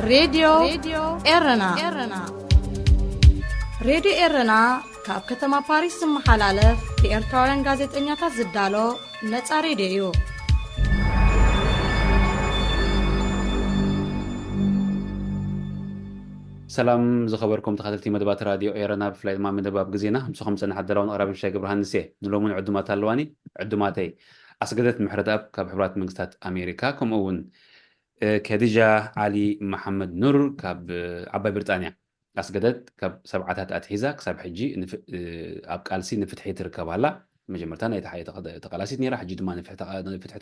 ሬድዮ ኤረና። ሬድዮ ኤረና ካብ ከተማ ፓሪስ ዝመሓላለፍ ብኤርትራውያን ጋዜጠኛታት ዝዳሎ ነጻ ሬድዮ እዩ። ሰላም ዝኸበርኩም ተኸታተልቲ መደባት ራድዮ ኤረና፣ ብፍላይ ድማ መደብ ኣብ ግዜና። ምስኹም ዝጸንሕ ኣዳላውን ኣቕራብን ሻይ ገብረሃንስ እየ። ንሎሚ እውን ዕዱማት ኣለዋኒ። ዕዱማተይ ኣስገደት ምሕረተኣብ ካብ ሕቡራት መንግስታት ኣሜሪካ፣ ከምኡ እውን ከዲጃ ዓሊ መሓመድ ኑር ካብ ዓባይ ብሪጣንያ። ኣስገደት ካብ ሰብዓታት ኣትሒዛ ክሳብ ሕጂ ኣብ ቃልሲ ንፍትሒ ትርከብ ኣላ። መጀመርታ ናይ ተሓየ ተቐላሲት ነይራ፣ ሕጂ ድማ ንፍትሒ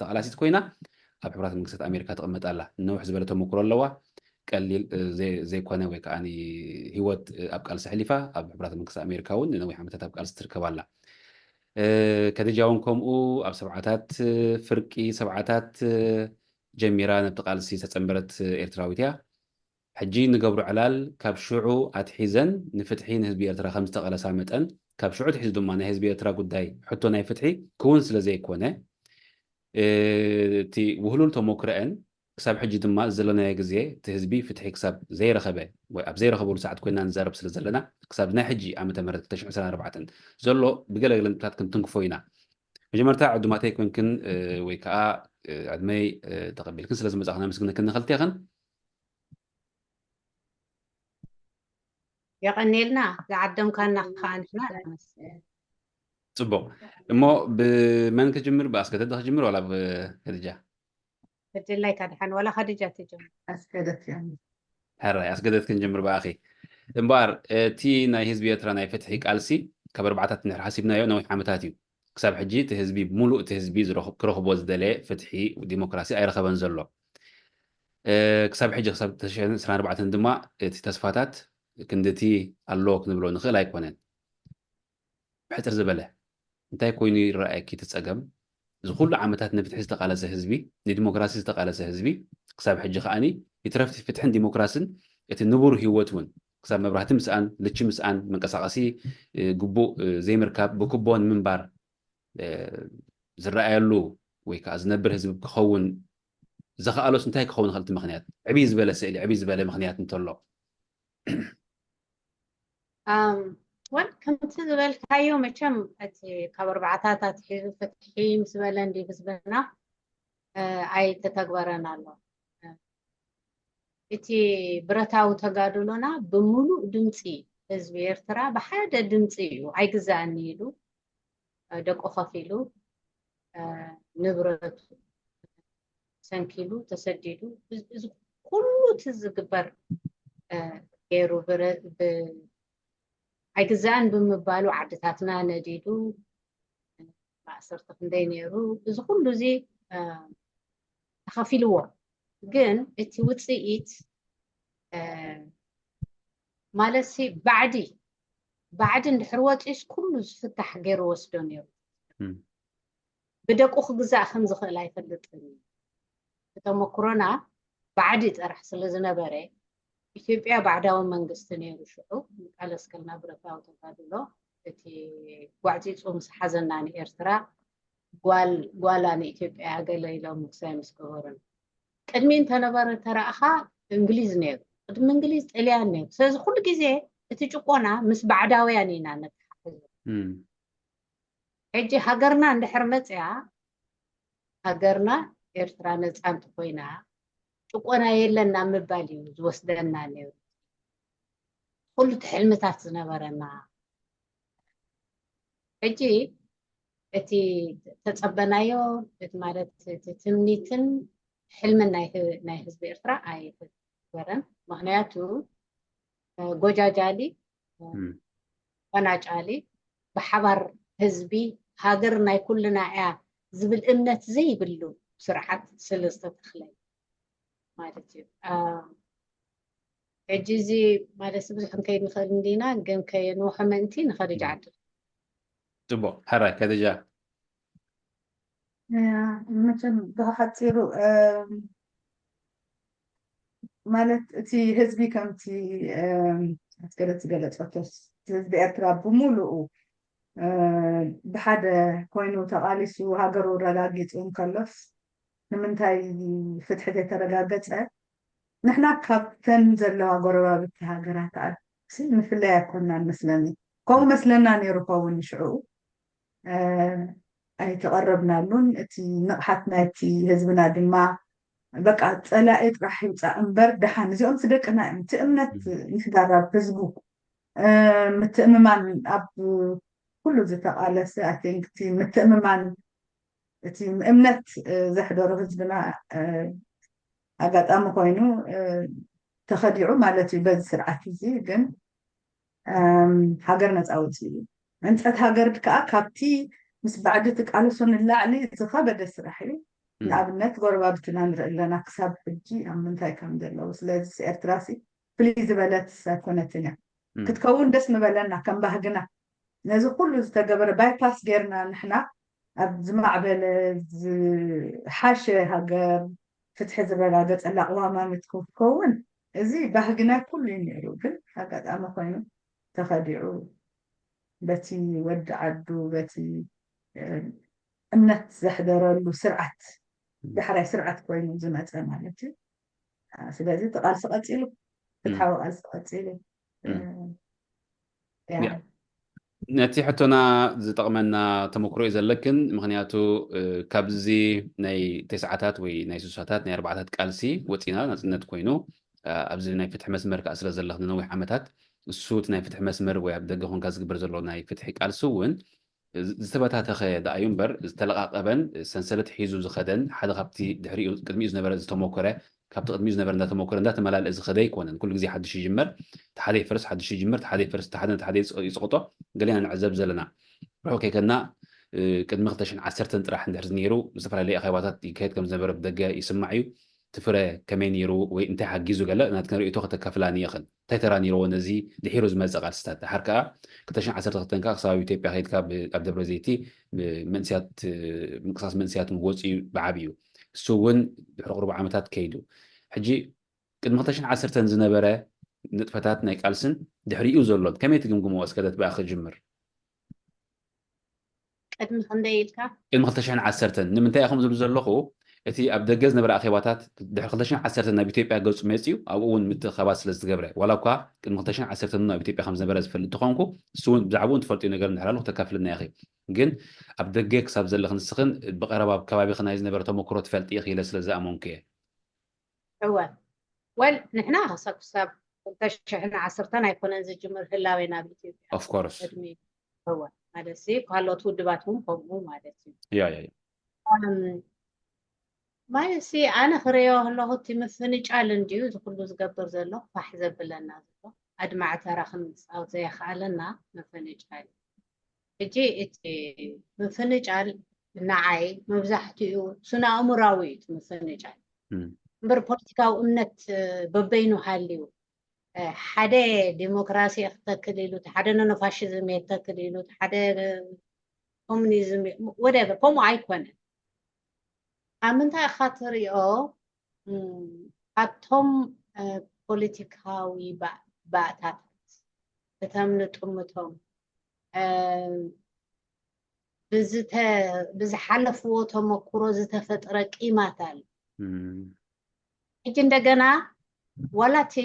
ተቐላሲት ኮይና ኣብ ሕቡራት መንግስታት ኣሜሪካ ትቕመጥ ኣላ። ነውሕ ዝበለ ተመክሮ ኣለዋ። ቀሊል ዘይኮነ ወይ ከዓ ህይወት ኣብ ቃልሲ ኣሕሊፋ ኣብ ሕቡራት መንግስታት ኣሜሪካ እውን ንነዊሕ ዓመታት ኣብ ቃልሲ ትርከብ ኣላ። ከዲጃ እውን ከምኡ ኣብ ሰብዓታት፣ ፍርቂ ሰብዓታት ጀሚራ ነብቲ ቃልሲ ዝተጸንበረት ኤርትራዊት እያ። ሕጂ ንገብሮ ዕላል ካብ ሽዑ ኣትሒዘን ንፍትሒ ንህዝቢ ኤርትራ ከም ዝተቐለሳ መጠን፣ ካብ ሽዑ ኣትሒዙ ድማ ናይ ህዝቢ ኤርትራ ጉዳይ ሕቶ ናይ ፍትሒ ክውን ስለ ዘይኮነ፣ እቲ ውህሉል ተሞክረአን ክሳብ ሕጂ ድማ ዘለናዮ ግዜ እቲ ህዝቢ ፍትሒ ክሳብ ዘይረኸበ ወይ ኣብ ዘይረኸበሉ ሰዓት ኮይና ንዛረብ ስለ ዘለና፣ ክሳብ ናይ ሕጂ ዓመተ ምህረት ክልተ ሽሕን ዕስራን ኣርባዕተን ዘሎ ብገለገለ ነጥብታት ክንትንክፎ ኢና። መጀመርታ ዕዱማተይ ኮንክን ወይ ከዓ ዕድመይ ተቐቢልክን ስለ ዝመጻኽን ኣመስግነክን ንኽልቴኽን። የቐኔልና ዝዓደምካና ከዓ ንሕና። ጽቡቕ። እሞ ብመን ክጅምር? ብኣስገደት ክጅምር ዋላ ብከድጃ? ብድላይካ ድሓን ዋላ ከድጃ ትጀምር። ኣስገደት እያ። ሕራይ ኣስገደት ክንጅምር ብኣኺ። እምበኣር እቲ ናይ ህዝቢ ኤርትራ ናይ ፍትሒ ቃልሲ ካብ ኣርባዕታት ንድሕር ሓሲብናዮ ነዊሕ ዓመታት እዩ። ክሳብ ሕጂ እቲ ህዝቢ፣ ሙሉእ እቲ ህዝቢ ዝረኽ- ክረኽቦ ዝደለየ ፍትሒ፣ ዲሞክራሲ ኣይረኸበን ዘሎ። እ፣ ክሳብ ሕጂ፣ ክሳብ ተሽሕን ዕስራን ኣርባዕተን ድማ እቲ ተስፋታት ክንድቲ ኣሎ ክንብሎ ንኽእል ኣይኮነን። ብሕጽር ዝበለ እንታይ ኮይኑ ይረኣየኪ እቲ ጸገም? እዚ ኩሉ ዓመታት ንፍትሒ ዝተቓለሰ ህዝቢ፣ ንዲሞክራሲ ዝተቓለሰ ህዝቢ፣ ክሳብ ሕጂ ከኣኒ ይትረፍ ፍትሕን ዲሞክራስን እቲ ንቡር ህይወት እውን ክሳብ መብራህቲ ምስኣን፣ ልቺ ምስኣን፣ መንቀሳቐሲ ግቡእ ዘይምርካብ፣ ብክቦን ምንባር ዝረኣየሉ ወይ ከዓ ዝነብር ህዝቢ ክኸውን ዘኽኣሎስ እንታይ ክኸውን ይኽእል? እቲ ምኽንያት ዕብይ ዝበለ ስእሊ፣ ዕብይ ዝበለ ምኽንያት እንተሎ። ወል ከምቲ ዝበልካዮ መቸም እቲ ካብ ኣርባዕታት ኣትሒዙ ፍትሒ ምስ በለ እንዲ ህዝብና ኣይተተግበረን ኣሎ። እቲ ብረታዊ ተጋድሎና ብምሉእ ድምፂ ህዝቢ ኤርትራ ብሓደ ድምፂ እዩ ኣይግዛእኒ ኢሉ ደቁ ከፊሉ ንብረቱ ሰንኪሉ ተሰዲዱ እዚ ኩሉ እቲ ዝግበር ገይሩ ኣይግዛእን ብምባሉ ዓድታትና ነዲዱ ማእሰርቲ ክንደይ ነይሩ። እዚ ኩሉ እዚ ተኸፊልዎ፣ ግን እቲ ውፅኢት ማለት ሲ ባዕዲ ባዕዲ እንድሕር ወፂኡስ ኩሉ ዝፍታሕ ገይሩ ወስዶ ነይሩ። ብደቁ ክግዛእ ከም ዝኽእል ኣይፈልጥን እዩ። ብተመክሮና ባዕዲ ጥራሕ ስለ ዝነበረ፣ ኢትዮጵያ ባዕዳዊ መንግስቲ ነይሩ ሽዑ። ንቃለስ ከለና ብረታዊ ተጋድሎ እቲ ጓዕፂፁ ምስ ሓዘና ንኤርትራ ጓል ጓላ ንኢትዮጵያ ገለ ኢሎም ክሳይ ምስ ገበሩን ቅድሚ እንተነበረ ተረእኻ እንግሊዝ ነይሩ፣ ቅድሚ እንግሊዝ ጥልያን ነይሩ። ስለዚ ኩሉ ግዜ እቲ ጭቆና ምስ ባዕዳውያን ኢና ነተሓሕዞ። ሕጂ ሃገርና እንድሕር መፅያ ሃገርና ኤርትራ ነፃ እንተኮይና ጭቆና የለን ናብ ምባል እዩ ዝወስደና ነይሩ። ኩሉ እቲ ሕልምታት ዝነበረና ሕጂ እቲ ተፀበናዮ እቲ ማለት እቲ ትምኒትን ሕልምን ናይ ህዝቢ ኤርትራ ኣይተግበረን። ምክንያቱ ጎጃጃሊ ፈናጫሊ ብሓባር ህዝቢ ሃገር ናይ ኩልና እያ ዝብል እምነት ዘይብሉ ስርዓት ስለ ዝተተኽለ ማለት እዩ። ሕጂ እዚ ማለት ብዙሕ ክንከይድ ንኽእል እንዲና፣ ግን ከየንውሖ ምእንቲ ንኸድጃ ዓድል። ጽቡቕ። ሕራይ ከድጃ። መቸም ብሓፂሩ ማለት እቲ ህዝቢ ከምቲ ኣስገደት ዝገለፀቶስ ህዝቢ ኤርትራ ብምሉኡ ብሓደ ኮይኑ ተቓሊሱ ሃገሩ ረጋጊፁ እንከሎስ ንምንታይ ፍትሒ ዘይተረጋገፀ? ንሕና ካብተን ዘለዋ ጎረባብቲ ሃገራት ዓዲ ንፍለይ ኣይኮናን መስለኒ። ከምኡ መስለና ነይሩ ኸውን ሽዕኡ። ኣይተቐረብናሉን። እቲ ንቕሓት ናይቲ ህዝብና ድማ በቃ ጸላኢ ጥራሕ ይውጻእ እምበር ደሓን እዚኦም ደቅና እዮም። እቲ እምነት ምሕዳር ኣብ ህዝቡ፣ ምትእምማን ኣብ ኩሉ ዝተቓለሰ፣ I think፣ እቲ ምትእምማን፣ እቲ እምነት ዘሕደሮ ህዝብና ኣጋጣሚ ኮይኑ ተኸዲዑ ማለት እዩ በዚ ስርዓት እዚ። ግን ሃገር ነፃ ወፂኡ እዩ። ህንፀት ሃገር ከዓ ካብቲ ምስ ባዕዲ ትቃለሶ ንላዕሊ ዝኸበደ ስራሕ እዩ። ንኣብነት ጎረባብትና ንርኢ ኣለና ክሳብ ሕጂ ኣብ ምንታይ ከም ዘለዉ። ስለዚ ኤርትራ ሲ ፍልይ ዝበለት ኣይኮነትን እያ። ክትከውን ደስ ምበለና ከም ባህግና። ነዚ ኩሉ ዝተገበረ ባይፓስ ጌርና ንሕና ኣብ ዝማዕበለ ዝሓሸ ሃገር ፍትሒ ዝረጋገፀላ ቅዋማዊት ክትከውን እዚ ባህግና ኩሉ እዩ ነይሩ። ግን ኣጋጣሚ ኮይኑ ተኸዲዑ በቲ ወዲ ዓዱ በቲ እምነት ዘሕደረሉ ስርዓት ዳሕራይ ስርዓት ኮይኑ ዝመፀ ማለት እዩ። ስለዚ እቲ ቃልሲ ቀፂሉ ፍትሓዊ ቃልሲ ቀፂሉ ነቲ ሕቶና ዝጠቕመና ተመክሮ እዩ ዘለክን። ምክንያቱ ካብዚ ናይ ተስዓታት ወይ ናይ ስሳታት ናይ ኣርባዕታት ቃልሲ ወፂና ናፅነት ኮይኑ ኣብዚ ናይ ፍትሒ መስመር ከዓ ስለ ዘለኽ ንነዊሕ ዓመታት እሱ እቲ ናይ ፍትሒ መስመር ወይ ኣብ ደገ ኮንካ ዝግበር ዘሎ ናይ ፍትሒ ቃልሲ እውን ዝተበታተኸ ደኣዩ እምበር ዝተለቓቐበን ሰንሰለት ሒዙ ዝኸደን ሓደ ካብቲ ድሕሪኡ ቅድሚኡ ዝነበረ ዝተሞከረ ካብቲ ቅድሚኡ ዝነበረ እንዳተሞከረ እንዳተመላለአ ዝኸደ ኣይኮነን። ኩሉ ግዜ ሓድሽ ይጅመር፣ እቲ ሓደ ይፈርስ፣ ሓድሽ ይጅመር፣ እቲ ሓደ ይፈርስ፣ እቲ ሓደ ነቲ ሓደ ይስቆጦ ገሊና ንዕዘብ ዘለና። ርሑቕ ከይከድና ቅድሚ ክልተ ሽሕን ዓሰርተን ጥራሕ እንድሕር ነይሩ ዝተፈላለዩ ኣኼባታት ይካየድ ከም ዝነበረ ብደገ ይስማዕ እዩ። እቲ ፍረ ከመይ ነይሩ ወይ እንታይ ሓጊዙ ገለ ናትክን ርእይቶ ከተካፍላኒ ኢኽን። እንታይ ተራ ነይርዎ ነዚ ድሒሩ ዝመፀ ቃልስታት? ድሓር ከዓ ክልተ ሽሕን ዓሰርተ ክልተን ከዓ ክሳብ ኣብ ኢትዮጵያ ከይድካ ኣብ ደብረ ዘይቲ መንእስያት ምንቅስቃስ መንእስያት ወፂኡ ብዓብዩ እሱ እውን ድሕሪ ቁሩብ ዓመታት ከይዱ ሕጂ ቅድሚ ክልተ ሽሕን ዓሰርተን ዝነበረ ንጥፈታት ናይ ቃልስን ድሕሪኡ ዘሎን ከመይ ትግምግምዎ? እስከ ደት ብኣ ክጅምር። ቅድሚ ክንደይ ኢልካ? ቅድሚ ክልተ ሽሕን ዓሰርተን ንምንታይ ኢኹም ዝብል ዘለኹ እቲ ኣብ ደገ ዝነበረ ኣኼባታት ድሕሪ ክልተ ሽሕን ዓሰርተን ናብ ኢትዮጵያ ገፁ መፅዩ ኣብኡ እውን ምትእኻባት ስለ ዝትገብረ ዋላ እኳ ቅድሚ ክልተ ሽሕን ዓሰርተን ናብ ኢትዮጵያ ከም ዝነበረ ዝፈልጥ ተኾንኩ እሱ እውን ብዛዕባኡ ትፈልጥዩ ነገር እንድሕር ኣለኹ ተካፍልና ኢኺ። ግን ኣብ ደገ ክሳብ ዘለኽን ንስኽን ብቐረባ ኣብ ከባቢኺ ናይ ዝነበረ ተመክሮ ትፈልጢ ኢኺ ኢለ ስለ ዝኣመንኩ እየ። እወ ወል ንሕና ክሳብ ክሳብ ክልተ ሽሕን ዓሰርተን ኣይኮነን ዝጅምር ህላዌና ኣብ ኢትዮጵያ። Of course። ቅድሚ እወ ማለት ሲ ካልኦት ውድባት እውን ከምኡ ማለት እዩ። ያ ያ ያ። ማለት ሲ ኣነ ክርእዮ ከለኹ እቲ ምፍንጫል እንድዩ እዚ ኩሉ ዝገብር ዘሎ ፋሕ ዘብለና ዘሎ ኣድማዒ ተራ ክንፃወት ዘየኽኣለና ምፍንጫል እዩ። ሕጂ እቲ ምፍንጫል ንዓይ መብዛሕትኡ ስነ ኣእምራዊ እዩ እቲ ምፍንጫል እምበር ፖለቲካዊ እምነት በበይኑ ሃልዩ ሓደ ዲሞክራሲ ክተክል ኢሉ ሓደ ነኖፋሽዝም የተክል ኢሉ ሓደ ኮሙኒዝም ወደበር ከምኡ ኣይኮነን። ኣብ ምንታይ ኢኻ ትሪኦ ካብቶም ፖለቲካዊ ባእታታት እቶም ንጥምቶም ብዝሓለፍዎ ተመክሮ ዝተፈጥረ ቂማት ኣሎ። ሕጂ እንደገና ዋላ እቲ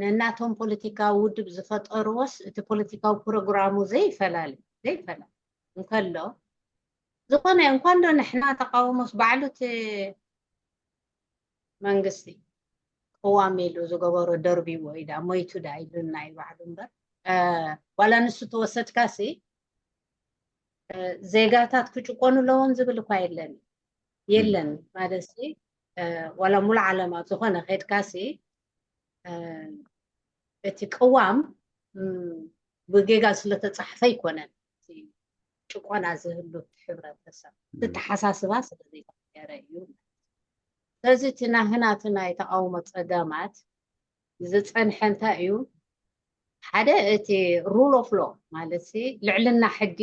ነናቶም ፖለቲካዊ ውድብ ዝፈጠርዎስ እቲ ፖለቲካዊ ፕሮግራሙ ዘይፈላለ ዘይፈላለ እንከሎ ዝኾነ እንኳን ዶ ንሕና ተቃውሞስ ባዕሉ እቲ መንግስቲ ቅዋም ኢሉ ዝገበሮ ደርቢዎ ኢዳ ሞይቱ ዳ ኢሉና እዩ ባዕሉ እምበር ዋላ ንሱ ተወሰድካሲ ዜጋታት ክጭቆኑ ኣለዎም ዝብል እኳ የለን የለን ማለት ሲ ዋላ ሙሉ ዓለም ኣብ ዝኾነ ከድካሲ እቲ ቅዋም ብጌጋ ስለተፃሕፈ ኣይኮነን ጭቆና ዝህሉ ሕብረተሰብ ዝተሓሳስባ ስለዘይተቀየረ እዩ። ስለዚ እቲ ናህና እቲ ናይ ተቃውሞ ፀገማት ዝፀንሐ እንታይ እዩ ሓደ እቲ rule of law ማለት ልዕልና ሕጊ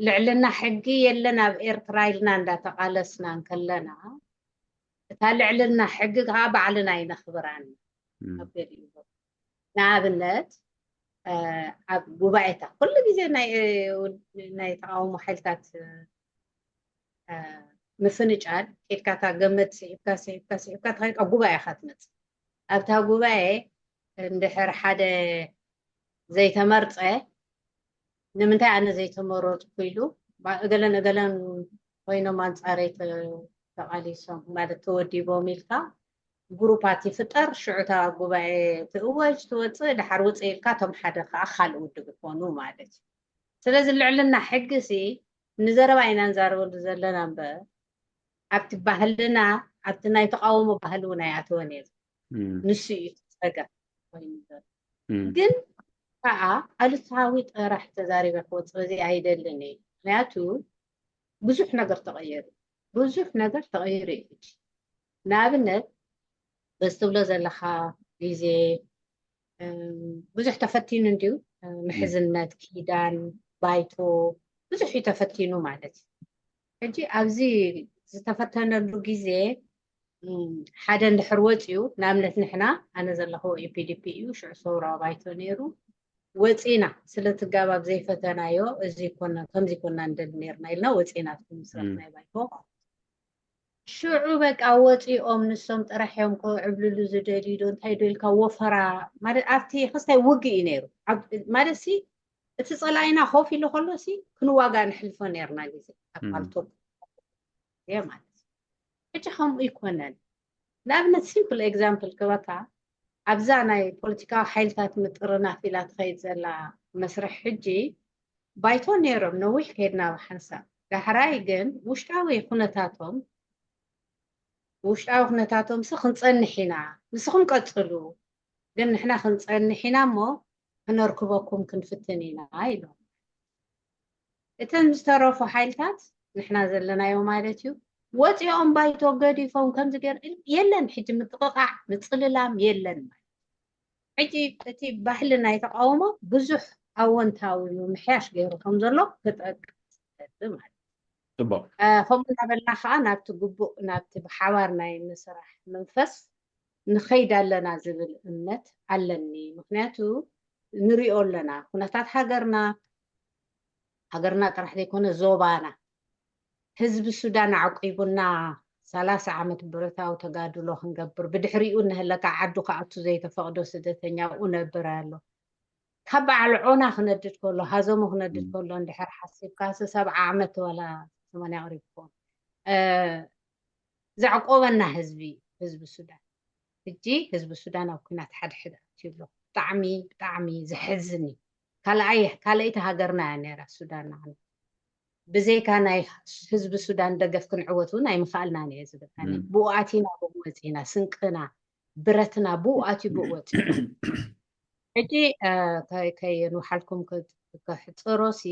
ልዕልና ሕጊ የለን ኣብ ኤርትራ ኢልና እንዳተቃለስና እንከለና እታ ልዕልና ሕጊ ከዓ ባዕልና ይነኽብራን ኣብ ገሊኡ ንኣብነት ኣብ ጉባኤታት ኩሉ ግዜ ናይ ተቃውሞ ሓይልታት ምፍንጫል፣ ኬድካ እታ ገመድ ስሒብካ ስሒብካ ስሒብካ ተኸይድካ ጉባኤ ኢኻ ትመጽእ። ኣብታ ጉባኤ እንድሕር ሓደ ዘይተመርጸ፣ ንምንታይ ኣነ ዘይተመረጽኩ ኢሉ፣ ባ- እገለን እገለን ኮይኖም ኣንጻረይ ተ- ተቓሊሶም ማለት ተወዲቦም ኢልካ ግሩፓት ይፍጠር። ሽዑ እታ ጉባኤ ትእወጅ ትወፅእ፣ ድሓር ውፅእ ኢልካ እቶም ሓደ ከዓ ካልእ ውድብ ይኮኑ ማለት እዩ። ስለዚ ልዕልና ሕጊ ሲ ንዘረባ ኢና ንዛረበሉ ዘለና እምበር ኣብቲ ባህልና ኣብቲ ናይ ተቃውሞ ባህሊ እውን ኣይኣተወን እየ። ንሱ እዩ እቲ ፀገም ኮይኑ ዘሎ። ግን ከዓ ኣሉታዊ ጥራሕ ተዛሪበ ክወፅእ እዚ ኣይደልን እየ። ምክንያቱ ብዙሕ ነገር ተቐየሩ፣ ብዙሕ ነገር ተቐይሩ እዩ። ንኣብነት በዚ ትብሎ ዘለካ ግዜ ብዙሕ ተፈቲኑ እንድዩ። ምሕዝነት፣ ኪዳን፣ ባይቶ ብዙሕ እዩ ተፈቲኑ ማለት እዩ። ሕጂ ኣብዚ ዝተፈተነሉ ግዜ ሓደ እንድሕር ወፅዩ፣ ንኣብነት ንሕና፣ ኣነ ዘለኹ ኢፒዲፒ እዩ፣ ሽዑ ሰውራዊ ባይቶ ነይሩ፣ ወፂና ስለቲ ጋባብ ዘይፈተናዮ እዚ ኮና ከምዚ ኮና እንደሊ ነርና ኢልና ወፂና እቲ ምስረት ናይ ባይቶ። ሽዑ በቃ ወፂኦም ንሶም ጥራሕ እዮም ክዕብልሉ ዝደልዩ ዶ እንታይ ዶ ኢልካ ወፈራ ማለት ኣብቲ ክስታይ ውግእ እዩ ነይሩ። ማለት ሲ እቲ ፀላኢና ኮፍ ኢሉ ከሎ ሲ ክንዋጋ ንሕልፎ ነርና ግዜ ኣብ ፓልቶክ ማለት እዩ። ሕጂ ከምኡ ይኮነን። ንኣብነት ሲምፕል ኤግዛምፕል ክበካ ኣብዛ ናይ ፖለቲካዊ ሓይልታት ምጥርናፍ ኢላ ትኸይድ ዘላ መስርሕ ሕጂ ባይቶ ነይሮም ነዊሕ ከይድና ብሓንሳብ ዳሕራይ ግን ውሽጣዊ ኩነታቶም ውሽጣዊ ኩነታቶም ሲ ክንፀንሕ ኢና ንስኹም ቀፅሉ ግን ንሕና ክንፀንሕ ኢና እሞ ክነርክበኩም ክንፍትን ኢና ኢሎም። እተን ዝተረፉ ሓይልታት ንሕና ዘለናዮ ማለት እዩ ወፂኦም ባይቶ ገዲፎም ከምዚ ገር የለን። ሕጂ ምጥቕቓዕ ምፅልላም የለን ማለት ሕጂ እቲ ባህሊ ናይ ተቃውሞ ብዙሕ ኣወንታዊ ምምሕያሽ ገይሩ ከም ዘሎ ክጠቅስ ማለት ፅቡቅ ከምኡ እናበልና ከዓ ናብቲ ግቡእ ናብቲ ብሓባር ናይ ምስራሕ መንፈስ ንኸይድ ኣለና ዝብል እምነት ኣለኒ። ምክንያቱ ንሪኦ ኣለና ኩነታት ሃገርና፣ ሃገርና ጥራሕ ዘይኮነ ዞባና ህዝቢ ሱዳን ኣዕቂቡና ሰላሳ ዓመት ብረታዊ ተጋድሎ ክንገብር ብድሕሪኡ እነሀለካ ዓዱ ክኣቱ ዘይተፈቕዶ ስደተኛ ኣብኡ ነብር ኣሎ። ካብ በዓል ዖና ክነድድ ከሎ ሃዘሞ ክነድድ ከሎ እንድሕር ሓሲብካ ሲ ሰብዓ ዓመት ዋላ ሰማንያ ቀሪብኩም ዘዕቆበና ህዝቢ ህዝቢ ሱዳን ሕጂ ህዝቢ ሱዳን ኣብ ኩናት ሓድሕድ ኣትዩ ኣሎ። ብጣዕሚ ብጣዕሚ ዘሕዝን እዩ። ካልኣይ ካልኣይቲ ሃገርና እያ ነይራ ሱዳን ንዓና። ብዘይካ ናይ ህዝቢ ሱዳን ደገፍ ክንዕወት እውን ኣይምኽኣልናን እየ ዝብል ኣነ። ብኡ ኣቲና ብኡ ወፂና፣ ስንቅና ብረትና ብኡ ኣትዩ ብኡ ወፂና። ሕጂ ከየንውሓልኩም ክሕፅሮ ሲ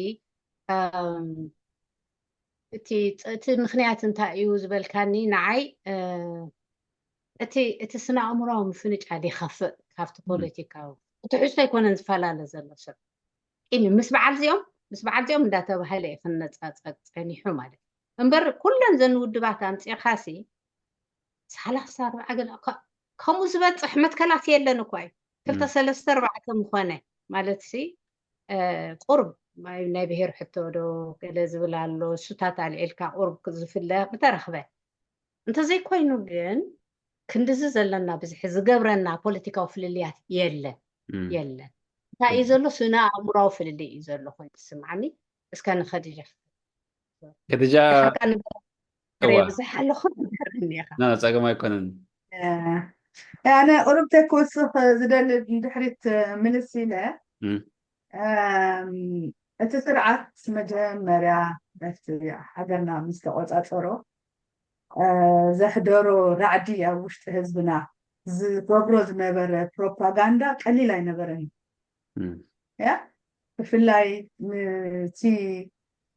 እቲ እቲ ምክንያት እንታይ እዩ ዝበልካኒ ንዓይ እቲ እቲ ስነ ኣእምሮዊ ምፍንጫል ይኸፍእ ካብቲ ፖለቲካዊ። እቲ ትሕዝቶ ኣይኮነን ዝፈላለ ዘሎ ሰብ ኢኒ ምስ በዓል እዚኦም ምስ በዓል እዚኦም እንዳተባሃለ እዩ ክነፃፀቅ ፀኒሑ ማለት እዩ። እምበር ኩለን ዘን ውድባት ኣምፂእኻሲ ሰላሳ ኣርባዓ ገለ ከምኡ ዝበፅሕ መትከላት የለን እኳ እዩ። ክልተ ሰለስተ ኣርባዕተ ምኾነ ማለት ሲ ቁርብ ናይ ብሄር ሕቶ ዶ ገለ ዝብል ኣሎ። እሱታት ኣልዒልካ ቁርብ ዝፍለ ምተረኽበ። እንተዘይኮይኑ ግን ክንድዚ ዘለና ብዝሒ ዝገብረና ፖለቲካዊ ፍልልያት የለን የለን። እንታይ እዩ ዘሎ? ስነ ኣእምራዊ ፍልልይ እዩ ዘሎ ኮይኑ ትስምዓኒ። እስከ ንኸድጃ ከድጃ ብዙሕ ኣለኹ ትገርኒ ኢኻ። ጸገም ኣይኮነን። ኣነ ቁሩብ ተክውስኽ ዝደሊ ድሕሪት ምልስ ኢለ እቲ ስርዓት መጀመርያ ሃገርና ምስ ተቆፃፀሮ ዘሕደሮ ራዕዲ ኣብ ውሽጢ ህዝብና ዝገብሮ ዝነበረ ፕሮፓጋንዳ ቀሊል ኣይነበረን። ያ ብፍላይ ንቲ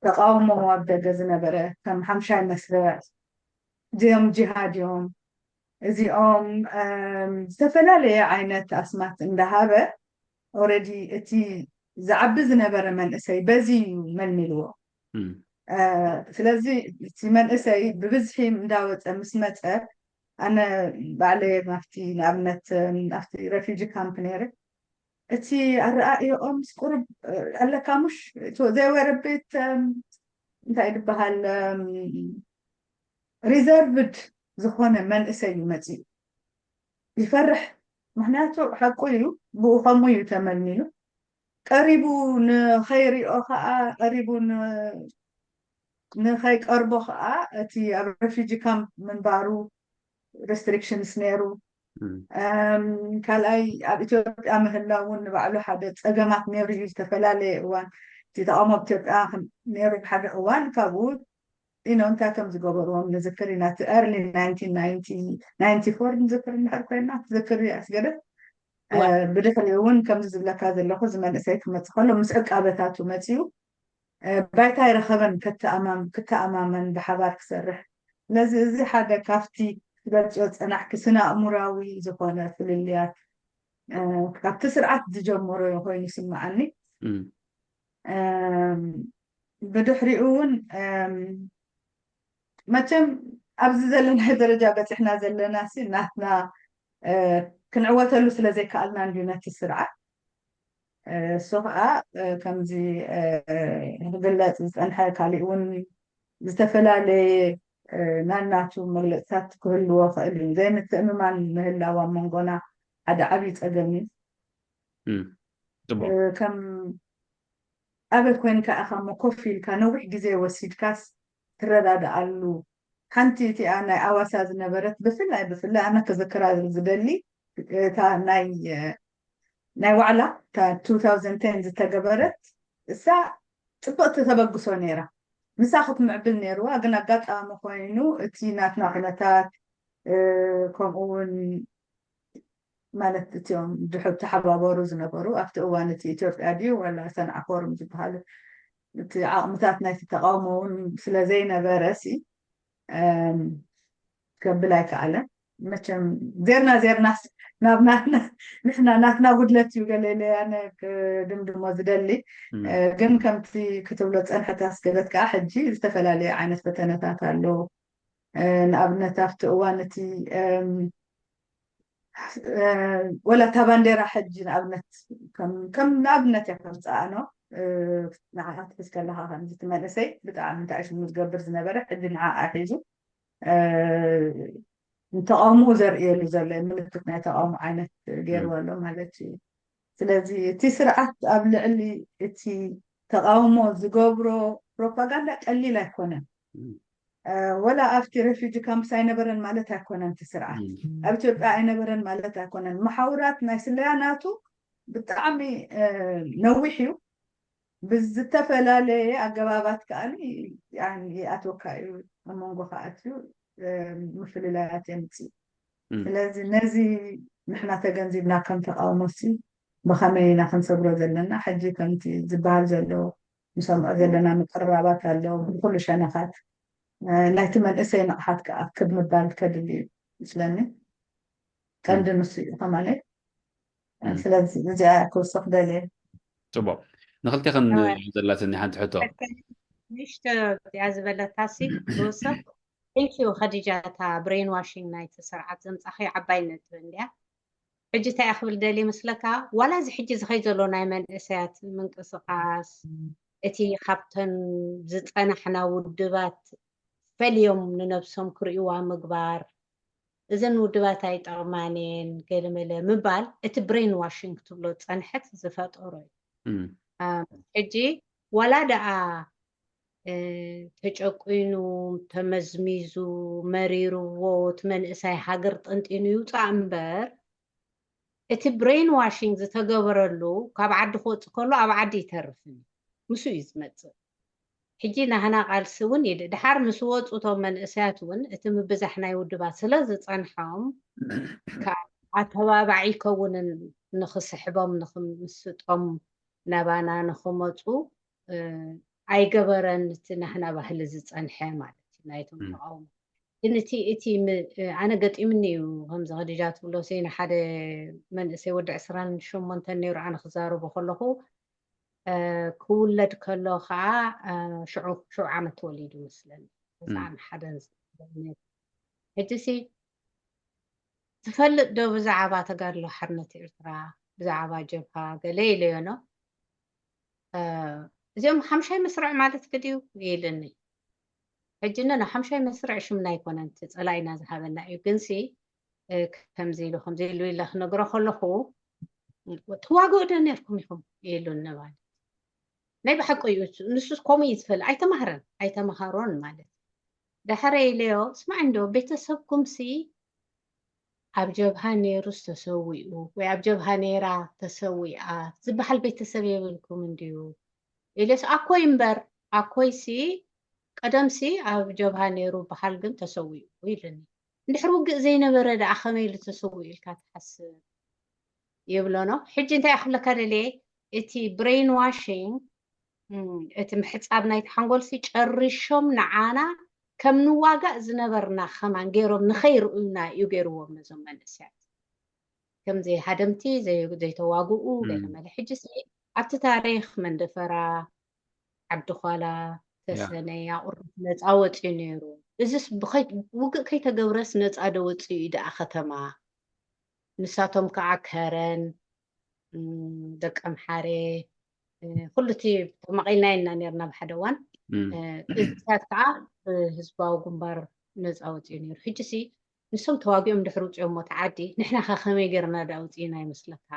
ተቃውሞ ኣብ ደገ ዝነበረ ከም ሓምሻይ መስርዕ እዚኦም ጂሃድ እዮም እዚኦም ዝተፈላለየ ዓይነት ኣስማት እንዳሃበ ኦረዲ እቲ ዝዓቢ ዝነበረ መንእሰይ በዚ እዩ መልሚልዎ። ስለዚ እቲ መንእሰይ ብብዝሒ እንዳወፀ ምስ መፀ ኣነ ባዕለ ናብቲ ንኣብነት ኣብቲ ረፊጂ ካምፕ ነይረ እቲ ኣረኣእዮኦም ምስ ቁሩብ ኣለካ ሙሽ ዘይወረቤት እንታይ ዝበሃል ሪዘርቭድ ዝኾነ መንእሰይ እዩ መፂኡ። ይፈርሕ። ምክንያቱ ሓቁ እዩ፣ ብኡ ከምኡ እዩ ተመልሚሉ። ቀሪቡ ንኸይሪኦ ከዓ፣ ቀሪቡ ን- ንኸይቀርቦ ከዓ እቲ ኣብ ሬፊጂ ካምፕ ምንባሩ ሬስትሪክሽንስ ነይሩ። ካልኣይ ኣብ ኢትዮጵያ ምህላው እውን ንባዕሉ ሓደ ፀገማት ነይሩ እዩ። ዝተፈላለየ እዋን እቲ ተቃውሞ ኣብ ኢትዮጵያ ነይሩ ሓደ እዋን። ካብኡ ኢኖ እንታይ ከም ዝገበርዎም ንዝክር ኢና። እቲ early nineteen ninety ninety four ንዝክር እንድሕር ኮይና ትዝክር ኣስገደ። ብድሕሪኡ እውን ከምዚ ዝብለካ ዘለኹ እዚ መንእሰይ ክመፅእ ከሎ ምስ ዕቃበታቱ መፂኡ ባይታ ኣይረኸበን። ከተኣማም ክተኣማመን ብሓባር ክሰርሕ። ስለዚ እዚ ሓደ ካብቲ ትገልፅዮ ፀናሕኪ ስነ ኣእሙራዊ ዝኾነ ፍልልያት ካብቲ ስርዓት ዝጀመሮ ኮይኑ ይስምዓኒ። ብድሕሪኡ እውን መቸም ኣብዚ ዘለናዮ ደረጃ በፂሕና ዘለና ሲ ናትና ክንዕወተሉ ስለ ዘይከኣልና እንድዩ ነቲ ስርዓት። እሱ ከዓ ከምዚ ክግለፅ ዝፀንሐ ካሊእ እውን ዝተፈላለየ ናናቱ መግለፅታት ክህልዎ ክእል እዩ። ዘይምትእምማን ምህላው ኣብ መንጎና ሓደ ዓብዪ ፀገም እዩ። ከም ኣበይ ኮይንካ ኢኻ እሞ ኮፍ ኢልካ ነዊሕ ግዜ ወሲድካስ ትረዳድኣሉ? ሓንቲ እቲኣ ናይ ኣዋሳ ዝነበረት ብፍላይ ብፍላይ ኣነ ክዝክራ ዝደሊ እታ ናይ ናይ ዋዕላ እታ two thousand ten ዝተገበረት እሳ ፅብቕቲ ተበግሶ ነይራ። ንሳ ክትምዕብል ነይርዋ፣ ግን ኣጋጣሚ ኮይኑ እቲ ናትና ኩነታት ከምኡ እውን ማለት እቲኦም ድሕር ተሓባበሩ ዝነበሩ ኣብቲ እዋን እቲ ኢትዮጵያ ድዩ ዋላ ሰንዓ ፎርም ዝበሃሉ እቲ ዓቕምታት ናይቲ ተቃውሞ እውን ስለ ዘይነበረ ሲ ከብል ኣይከኣለን። መቸም ዜርና ዜርናስ ናብ ናትና ንሕና ናትና ጉድለት እዩ ገለ ኢለ ኣነ ክድምድሞ ዝደሊ። ግን ከምቲ ክትብሎ ፀንሐት ኣስገደት ከዓ ሕጂ ዝተፈላለዩ ዓይነት ፈተነታት ኣለዉ። ንኣብነት ኣብቲ እዋን እቲ ወላ እታ ባንዴራ ሕጂ ንኣብነት ከም ንኣብነት እያ ከምፅኣኖ ንዓኣ ትሕዝ ከለካ ከምዚ እቲ መንእሰይ ብጣዕሚ እንታይ ሽሙ ዝገብር ዝነበረ ሕጂ ንዓኣ ሒዙ ንተቃውሞ ዘርእየሉ ዘሎ ምልክት ናይ ተቃውሞ ዓይነት ገይርዎ ኣሎ ማለት እዩ። ስለዚ እቲ ስርዓት ኣብ ልዕሊ እቲ ተቃውሞ ዝገብሮ ፕሮፓጋንዳ ቀሊል ኣይኮነን። ወላ ኣብቲ ሬፊጂ ካምፕስ ኣይነበረን ማለት ኣይኮነን። እቲ ስርዓት ኣብ ኢትዮጵያ ኣይነበረን ማለት ኣይኮነን። መሓውራት ናይ ስለያ ናቱ ብጣዕሚ ነዊሕ እዩ። ብዝተፈላለየ ኣገባባት ከዓ ይኣትወካ እዩ፣ ኣብ መንጎ ከኣትዩ ምፍልላያት የምፅእ። ስለዚ ነዚ ንሕና ተገንዚብና ከም ተቃውሞ ሲ ብኸመይ ኢና ክንሰግሮ ዘለና? ሕጂ ከምቲ ዝበሃል ዘሎ ንሰምዖ ዘለና ምቅርራባት ኣሎ ብኩሉ ሸነኻት ናይቲ መንእሰይ ንቕሓት ክኣክብ ምባል ከድሊ እዩ ምስለኒ። ቀንዲ ንሱ እዩ ከማለይ። ስለዚ እዚኣ ክውስኽ ደልየ። ፅቡቅ። ንክልቴኽን ዘላትኒ ሓንቲ ሕቶ። ንሽቶ እዚኣ ዝበለታሲ ክውስኽ። Thank you ከዲጃ፣ እታ ብሬን ዋሽንግ ናይቲ ስርዓት ዘምፃኸዮ ዓባይ ነጥቢ እንድያ። ሕጂ እንታይ እያ ክብል ደልየ ይመስለካ? ዋላ እዚ ሕጂ ዝኸይ ዘሎ ናይ መንእሰያት ምንቅስቃስ እቲ ካብተን ዝፀናሕና ውድባት ፈልዮም ንነብሶም ክርእይዋ ምግባር፣ እዘን ውድባት ኣይጠቕማን እየን ገለመለ ምባል እቲ ብሬን ዋሽንግ ክትብሎ ዝፀንሐት ዝፈጠሮ እዩ። ሕጂ ዋላ ደኣ ተጨቂኑ ተመዝሚዙ መሪርዎ እቲ መንእሰይ ሃገር ጠንጢኑ ይውፃእ እምበር እቲ ብሬን ዋሽንግ ዝተገበረሉ ካብ ዓዲ ክወፅእ ከሎ ኣብ ዓዲ ይተርፍን እዩ፣ ምስኡ እዩ ዝመፅእ። ሕጂ ናህና ቃልሲ እውን ይድ ድሓር ምስ ወፁ እቶም መንእሰያት እውን እቲ ምብዛሕ ናይ ውድባት ስለ ዝፀንሖም ኣተባባዒ ይከውንን ንክስሕቦም ንክምስጦም ናባና ንክመፁ ኣይገበረን። እቲ ናህና ባህሊ ዝፀንሐ ማለት እዩ ናይቶም ተቃውሞ። ግን እቲ እቲ ኣነ ገጢምኒ እዩ ከምዚ ከዲጃ ትብሎ ሲ ንሓደ መንእሰይ ወዲ ዕስራን ሸሞንተን ነይሩ ኣነ ክዛረቦ ከለኹ ክውለድ ከሎ ከዓ ሽዑ ዓመት ተወሊዱ መስለኒ። ተስዓን ሓደን ሕጂ ሲ ትፈልጥ ዶ ብዛዕባ ተጋድሎ ሓርነት ኤርትራ ብዛዕባ ጀብሃ ገለ ኢለዮ ኖ እዚኦም ሓምሻይ መስርዕ ማለት ግድዩ ኢልኒ። ሕጂ ነና ሓምሻይ መስርዕ ሽምና ኣይኮነን እቲ ጸላኢና ዝሃበና እዩ። ግንሲ፣ እ፣ ከምዚ ኢሉ፣ ከምዚ ኢሉ ኢለ ክነግሮ ከለኹ፣ "ትዋግኡ ዶ ነርኩም ኢኹም?" ኢሉኒ ማለት። ናይ ብሓቂ እዩ እሱ። ንሱስ ከምኡ እዩ ዝፈልጥ። ኣይተማህረን፣ ኣይተማሃሮን ማለት። ዳሕረ ኢለዮ፣ "ስማዕ እንዶ ቤተሰብኩምሲ ኣብ ጀብሃ ነይሩስ ተሰዊኡ፣ ወይ ኣብ ጀብሃ ነይራ ተሰዊኣ ዝበሃል ቤተሰብ የብልኩም እንድዩ?" ኢለስ፣ "ኣኮይ እምበር፣ ኣኮይሲ ቀደምሲ ኣብ ጀብሃ ነይሩ በሃል ግን ተሰዊኡ" ኢሉኒ። እንድሕር ውግእ ዘይነበረ ደኣ ከመይ ኢሉ ተሰዊኡ ኢልካ ትሓስብ? ይብሎ ነው። ሕጂ እንታይ ክብለካ ደልየ፣ እቲ ብሬን ዋሽንግ፣ እም፣ እቲ ምሕጻብ ናይቲ ሓንጎልሲ ጨሪሾም ንዓና ከም ንዋጋእ ዝነበርና ከማን ገይሮም ንኸይርእዩና እዩ ገይርዎም ነዞም መንእሰያት። ከም ዘይሃደምቲ፣ ዘይ-፣ ዘይተዋግኡ፣ ገለ መለ። ሕጂሲ ኣብቲ ታሪኽ መንደፈራ፣ ዓዲ ዃላ፣ ተሰነይ፣ ኣቑርት ነጻ ወጺኡ ነይሩ። እዚስ ብኸይ-፣ ውግእ ከይተገብረስ ነጻ ዶ ወጺኡ እዩ ደኣ ከተማ? ንሳቶም ከኣ ከረን፣ እም፣ ደቀምሓረ፣ እ፣ ኩሉ እቲ ተማቒልና ኢና ነርና ብሓደ እዋን። እም። እ፣ እዚታት ከኣ ብህዝባዊ ግንባር ነጻ ወጺኡ ነይሩ። ሕጂሲ ንሶም ተዋጊኦም ድሕሪ ውጽኦም ሞት ዓዲ፣ ንሕና ከ ከመይ ጌርና ደኣ ውጺእና ይመስለካ?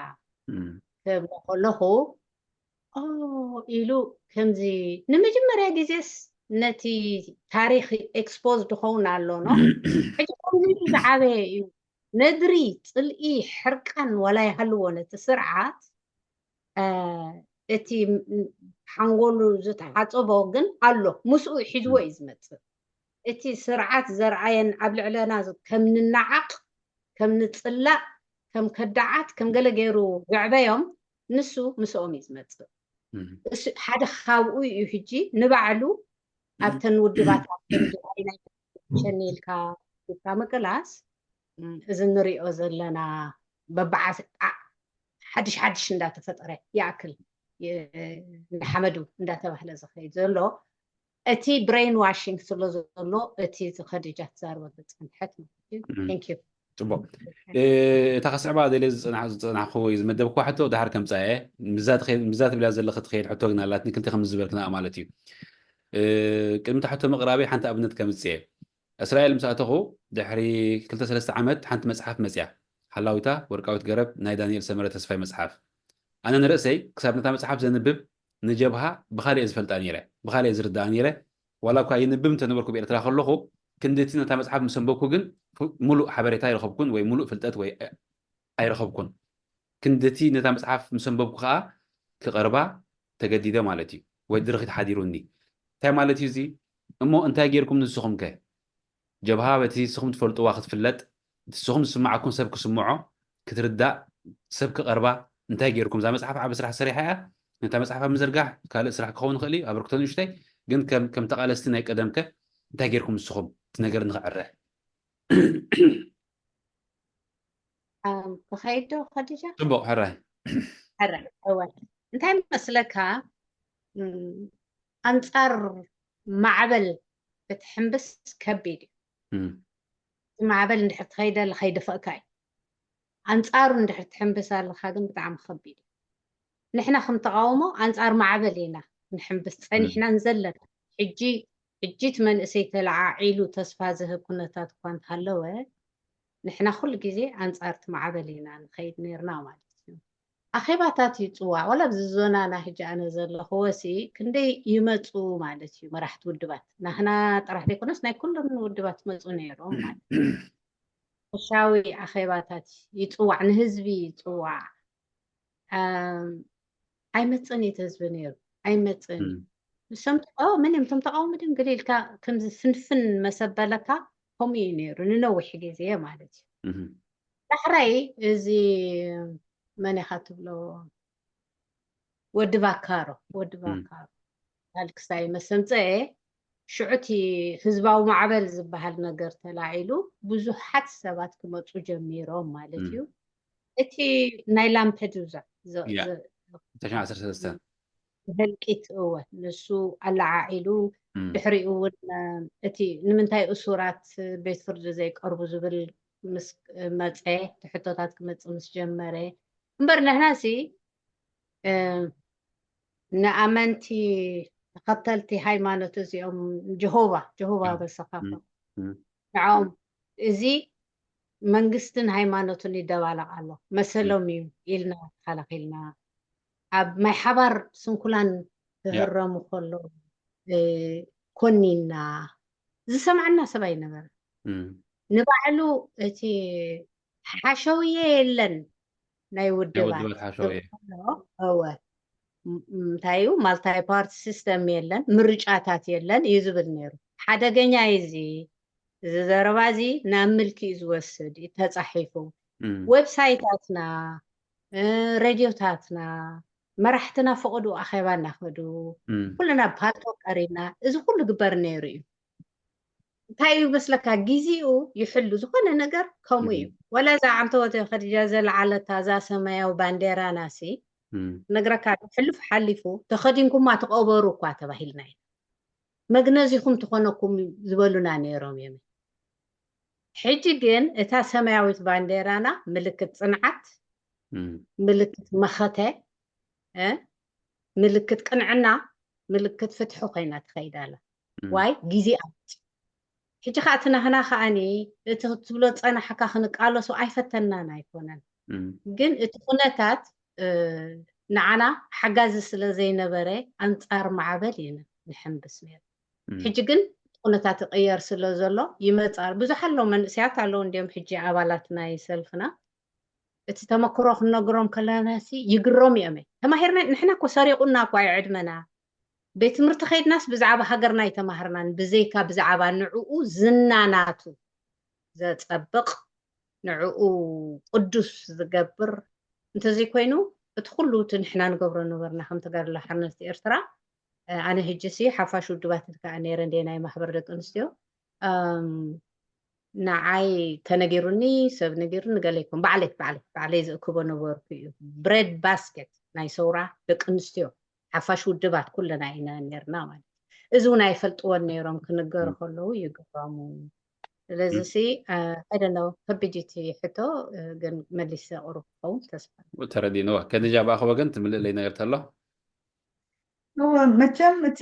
እም። ክብሎ ከለኹ፣ ኦ፣ ኢሉ ከምዚ ንመጀመርያ ግዜስ ነቲ ታሪኽ ኤክስፖዝ ድኸውን ኣሎ፣ ኖ? ሕጂ ከምዚ ዝዓበየ እዩ። ነድሪ፣ ጽልኢ፣ ሕርቃን ዋላ ይሃልዎ ነቲ ስርዓት፣ እ፣ እቲ ም-፣ ሓንጎሉ ዝተሓጸቦ ግን ኣሎ፣ ምስኡ ሒዝዎ እዩ ዝመጽእ። እቲ ስርዓት ዘርኣየን ኣብ ልዕለና ዝ-፣ ከም ንነዓቕ፣ ከም ንጽላእ፣ ከም ከዳዓት፣ ከም ገለ ገይሩ ዘዕበዮም፣ ንሱ ምስኦም እዩ ዝመጽእ። እም። እሱ ሓደ ካብኡ እዩ። ሕጂ ንባዕሉ ኣብተን ውድባት፣ ኣብ ክንዲ ናይ ሸኒልካ ኢልካ ምቅላስ፣ እም፣ እዚ ንሪኦ ዘለና በብዓስ-፣ ዓ-፣ ሓድሽ ሓድሽ እንዳተፈጠረ ይኣክል፣ የ-፣ ንሓመዱ እንዳተባህለ ዝኸይድ ዘሎ፣ እቲ ብሬን ዋሽንግ ስለ ዘሎ፣ እቲ እዚ ኸዲጃ ትዛረበሉ ዝጸንሐት ማለት እዩ። እም። Thank you። ጽቡቕ። እ፣ እታ ከስዕባ ደልየ ዝጸናሕ-፣ ዝጸናሕኩ ወይ ዝመደብኩዋ ሕቶ ድሓር ከምጻ እየ። ምዛ ትኸ-፣ ምዛ ትብላ ዘለኺ ትኸይድ ሕቶ ግን ኣላትኒ፣ ክልተ ከም ዝበልክና ማለት እዩ። እ፣ ቅድሚ እታ ሕቶ ምቕራበይ ሓንቲ ኣብነት ከምጽእ እየ። እስራኤል ምስ ኣተኹ ድሕሪ ክልተ ሰለስተ ዓመት ሓንቲ መጽሓፍ መጽያ። ሓላዊታ ወርቃዊት ገረብ ናይ ዳንኤል ሰመረ ተስፋይ መጽሓፍ። ኣነ ንርእሰይ ክሳብ ነታ መጽሓፍ ዘንብብ ንጀብሃ ብኻልእ እየ ዝፈልጣ ነይረ፣ ብኻልእ እየ ዝርዳኣ ነይረ። ዋላ እኳ ይንብብ እንተነበርኩ ብኤርትራ ከለኹ፣ ክንዲ እቲ ነታ መጽሓፍ ምስ ኣንበብኩ ግን ፉ-፣ ሙሉእ ሓበሬታ ኣይረኸብኩን ወይ ሙሉእ ፍልጠት ወይ ኣይረኸብኩን። ክንዲ እቲ ነታ መጽሓፍ ምስ ኣንበብኩ ከኣ ክቐርባ ተገዲደ ማለት እዩ፣ ወይ ድርኺት ሓዲሩኒ። እንታይ ማለት እዩ እዚ? እሞ እንታይ ጌርኩም ንስኹም ከ? ጀብሃ በቲ ንስኹም ትፈልጥዋ ክትፍለጥ፣ እቲ ንስኹም ዝስምዓኩም ሰብ ክስምዖ፣ ክትርዳእ፣ ሰብ ክቐርባ እንታይ ጌርኩም? እዛ መጽሓፍ ዓቢ ስራሕ ሰሪሓ እያ። ነታ መጽሓፍ ኣብ ምዝርጋሕ ካልእ ስራሕ ክኸውን ይኽእል እዩ፣ ኣበርክቶ ንእሽተይ፣ ግን ከም፣ ከም ተቓለስቲ ናይ ቀደምከ እንታይ ጌርኩም ንስኹም እቲ ነገር ንኽዕረ? ኣም፣ ክኸይድ ዶ ኸዲጃ? ጽቡቕ፣ ሕራይ። ሕራይ፣ እወ። እንታይ መስለካ፣ እም፣ ኣንጻር ማዕበል ክትሕምብስ ከቢድ እዩ። እም። እቲ ማዕበል እንድሕር ትኸይድ ኣለኻ ይደፍእካ እዩ። ኣንጻሩ እንድሕር ትሕምብስ ኣለኻ ግን ብጣዕሚ ከቢድ እዩ። ንሕና ከም ተቓውሞ ኣንጻር ማዕበል ኢና ንሕምብስ ጸኒሕናን ዘለና። ሕጂ፣ ሕጂ እቲ መንእሰይ ተለዓዒሉ ተስፋ ዝህብ ኩነታት እኳ እንተሃለወ፣ ንሕና ኩሉ ግዜ ኣንጻር እቲ ማዕበል ኢና ንኸይድ ነይርና ማለት እዩ። ኣኼባታት ይጽዋዕ፣ ዋላ ኣብዚ ዞናና ሕጂ ኣነ ዘለኽዎ ሲ ክንደይ ይመጹ ማለት እዩ መራሕቲ ውድባት። ናህና ጥራሕ ዘይኮነስ ናይ ኩሎም ውድባት መጹ ነይሮም ማለት እዩ። ሓፈሻዊ ኣኼባታት ይጽዋዕ፣ ንህዝቢ ይጽዋዕ። ኣም፣ ኣይመጽእን እዩ እቲ ህዝቢ ነይሩ፣ ኣይመጽእን እዩ። እም። ንሶም ተቃወ-፣ መን እዮም እቶም ተቃወምቲ ድዮም ገለ ኢልካ ከምዚ ፍንፍን መሰበለካ፣ ከምኡ እዩ ነይሩ ንነዊሕ ግዜ ማለት እዩ። እም። ዳሕራይ እዚ መን ኢኻ ትብሎ? ወዲ ቫካሮ፣ ወዲ እም። ቫካሮ። በዓል ክሳይ መሰምጸኤ፣ ሽዑ እቲ ህዝባዊ ማዕበል ዝበሃል ነገር ተላዒሉ፣ ብዙሓት ሰባት ክመጹ ጀሚሮም ማለት እም። እዩ። እቲ ናይ ላምፐዱዛ ዘ-፣ ያ። ዘ-፣ ክልተ ሽሕን ዓሰርተ ሰለስተን። ህልቂት፣ እወ፣ ንሱ ኣለዓዒሉ፣ እም። ድሕሪኡ እውን፣ እ፣ እቲ ንምንታይ እሱራት ቤት ፍርዲ ዘይቀርቡ ዝብል ምስ መጸ፣ እቲ ሕቶታት ክመጽእ ምስ ጀመረ፣ እምበር ንሕናሲ፣ እ፣ ንኣመንቲ ተኸተልቲ ሃይማኖት እዚኦም ጀሆቫ ጀሆቫ በሰኻቶም ንዕኦም እዚ መንግስትን ሃይማኖትን ይደባለቕ ኣሎ መሰሎም እዩ ኢልና ተኸላኺልና ኣብ ማይ ሓባር ስንኩላን ክህረሙ ከሎ ኮኒና ዝሰምዓና ሰብ ኣይነበረ ንባዕሉ እቲ ሓሸውየ የለን ናይ ውድባት እወ እንታይ እዩ ማልታይ ፓርቲ ሲስተም የለን ምርጫታት የለን እዩ ዝብል ነይሩ ሓደገኛ እዚ እዚ ዘረባ እዚ ናብ ምልኪ እዩ ዝወስድ ተፃሒፉ ዌብሳይታትና ሬድዮታትና መራሕትና ፈቐዱ ኣኼባ እናኸዱ ኩልና ብፓልቶ ቀሪብና እዚ ኩሉ ግበር ነይሩ እዩ እንታይ እዩ መስለካ ግዜኡ ይሕሉ ዝኾነ ነገር ከምኡ እዩ ወላ እዛ ዓንተወተ ከዲጃ ዘለዓለታ እዛ ሰማያዊ ባንዴራና ሲ ነግረካ ሕሉፍ ሓሊፉ ተኸዲንኩማ ተቐበሩ እኳ ተባሂልና ኢና መግነዚኹም ትኾነኩም ዝበሉና ነይሮም እዮም ሕጂ ግን እታ ሰማያዊት ባንዴራና ምልክት ፅንዓት ምልክት መኸተ ምልክት ቅንዕና ምልክት ፍትሒ ኮይና ትኸይድ ኣላ ዋይ ግዜ ኣምፂ ሕጂ ከዓ እቲ ናህና ከዓኒ እቲ ክትብሎ ዝፀናሕካ ክንቃለሶ ኣይፈተናን ኣይኮነን ግን እቲ ኩነታት ንዓና ሓጋዚ ስለ ዘይነበረ ኣንፃር ማዕበል ኢና ንሕንብስ ነይሩ ሕጂ ግን ኩነታት ይቕየር ስለ ዘሎ ይመፃ ብዙሕ ኣለዉ መንእስያት ኣለዉ እንዲዮም ሕጂ ኣባላት ናይ ሰልፍና እቲ ተመክሮ ክንነግሮም ከለናሲ ይግረሙ እዮም ተማሂርና ንሕና እኮ ሰሪቑና እኳ እዩ ዕድመና ቤት ትምህርቲ ከይድናስ ብዛዕባ ሃገርና ኣይተማሃርናን ብዘይካ ብዛዕባ ንዕኡ ዝና ናቱ ዘጸብቕ ንዕኡ ቅዱስ ዝገብር እንተዘይኮይኑ እቲ ኩሉ እቲ ንሕና ንገብሮ ነበርና ከም ተጋድሎ ሓርነት ኤርትራ ኣነ ህጂ ሲ ሓፋሽ ውድባት ከዓ ነይረ እንደ ናይ ማሕበር ደቂ ኣንስትዮ ንዓይ ተነጊሩኒ ሰብ ነጊሩኒ ገለ ይኮን ባዕለይ ባዕለይ ባዕለይ ዝእክቦ ነበርኩ እዩ ብሬድ ባስኬት ናይ ሰውራ ደቂ ኣንስትዮ ሓፋሽ ውድባት ኩለና ኢና ነርና ማለት እዚ እውን ኣይፈልጥዎን ነይሮም ክንገሩ ከለዉ ይግረሙ ስለዚ ሲ ኣይደነው ከቢድ እቲ ሕቶ ግን መሊሰ ቅሩብ ክኸውን ተስፋ ተረዲንዎ ከድጃ ብኣኸ ወገን ትምልእለይ ነገር ተሎ እወ መቸም እቲ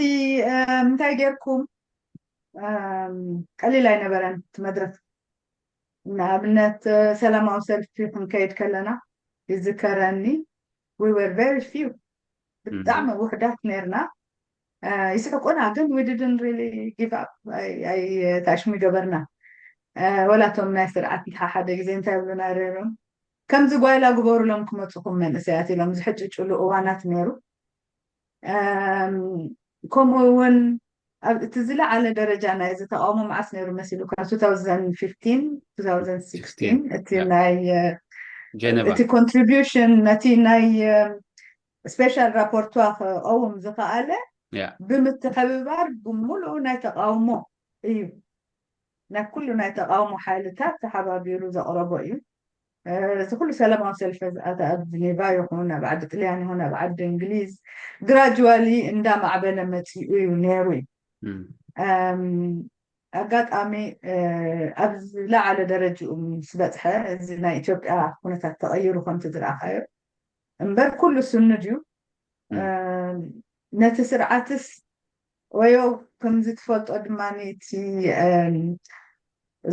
ምንታይ ጌርኩም ቀሊል ኣይነበረን እቲ መድረክ ንኣብነት ሰላማዊ ሰልፊ ክንከይድ ከለና ይዝከረኒ we were very few ብጣዕሚ ውሕዳት ነርና ይስሕቁና ግን we didn't really give up ኣይታሽሙ ይገበርና ወላቶም ናይ ስርዓት ሓደ ግዜ እንታይ ይብሉና ነይሮም ከምዚ ጓይላ ግበሩሎም ክመፁኹም መንእሰያት ኢሎም ዝሕጭጭሉ እዋናት ነይሩ ከምኡ እውን እቲ ዝለዓለ ደረጃ ናይ እዚ ተቃውሞ መዓስ ነይሩ መሲሉካ two thousand fifteen two thousand sixteen እቲ ናይ እቲ contribution ነቲ ናይ special rapporteur ክቀውም ዝከኣለ ብምትሕብባር ብምሉኡ ናይ ተቃውሞ እዩ ናይ ኩሉ ናይ ተቃውሞ ሓይልታት ተሓባቢሩ ዘቅረቦ እዩ እዚ ኩሉ ሰላማዊ ሰልፊ ዝኣተ ኣብ ጅኔቫ ይኹን ኣብ ዓዲ ጥልያን ይኹን ኣብ ዓዲ እንግሊዝ gradually እንዳማዕበለ መፂኡ እዩ ነይሩ እዩ ኣጋጣሚ ኣብ ዝለዓለ ደረጅኡ ምስ በፅሐ እዚ ናይ ኢትዮጵያ ኩነታት ተቐይሩ ከምቲ ዝረኣኻዮ እምበር ኩሉ ስኑ ድዩ ነቲ ስርዓትስ ወዮ ከምዚ ትፈልጦ ድማ እቲ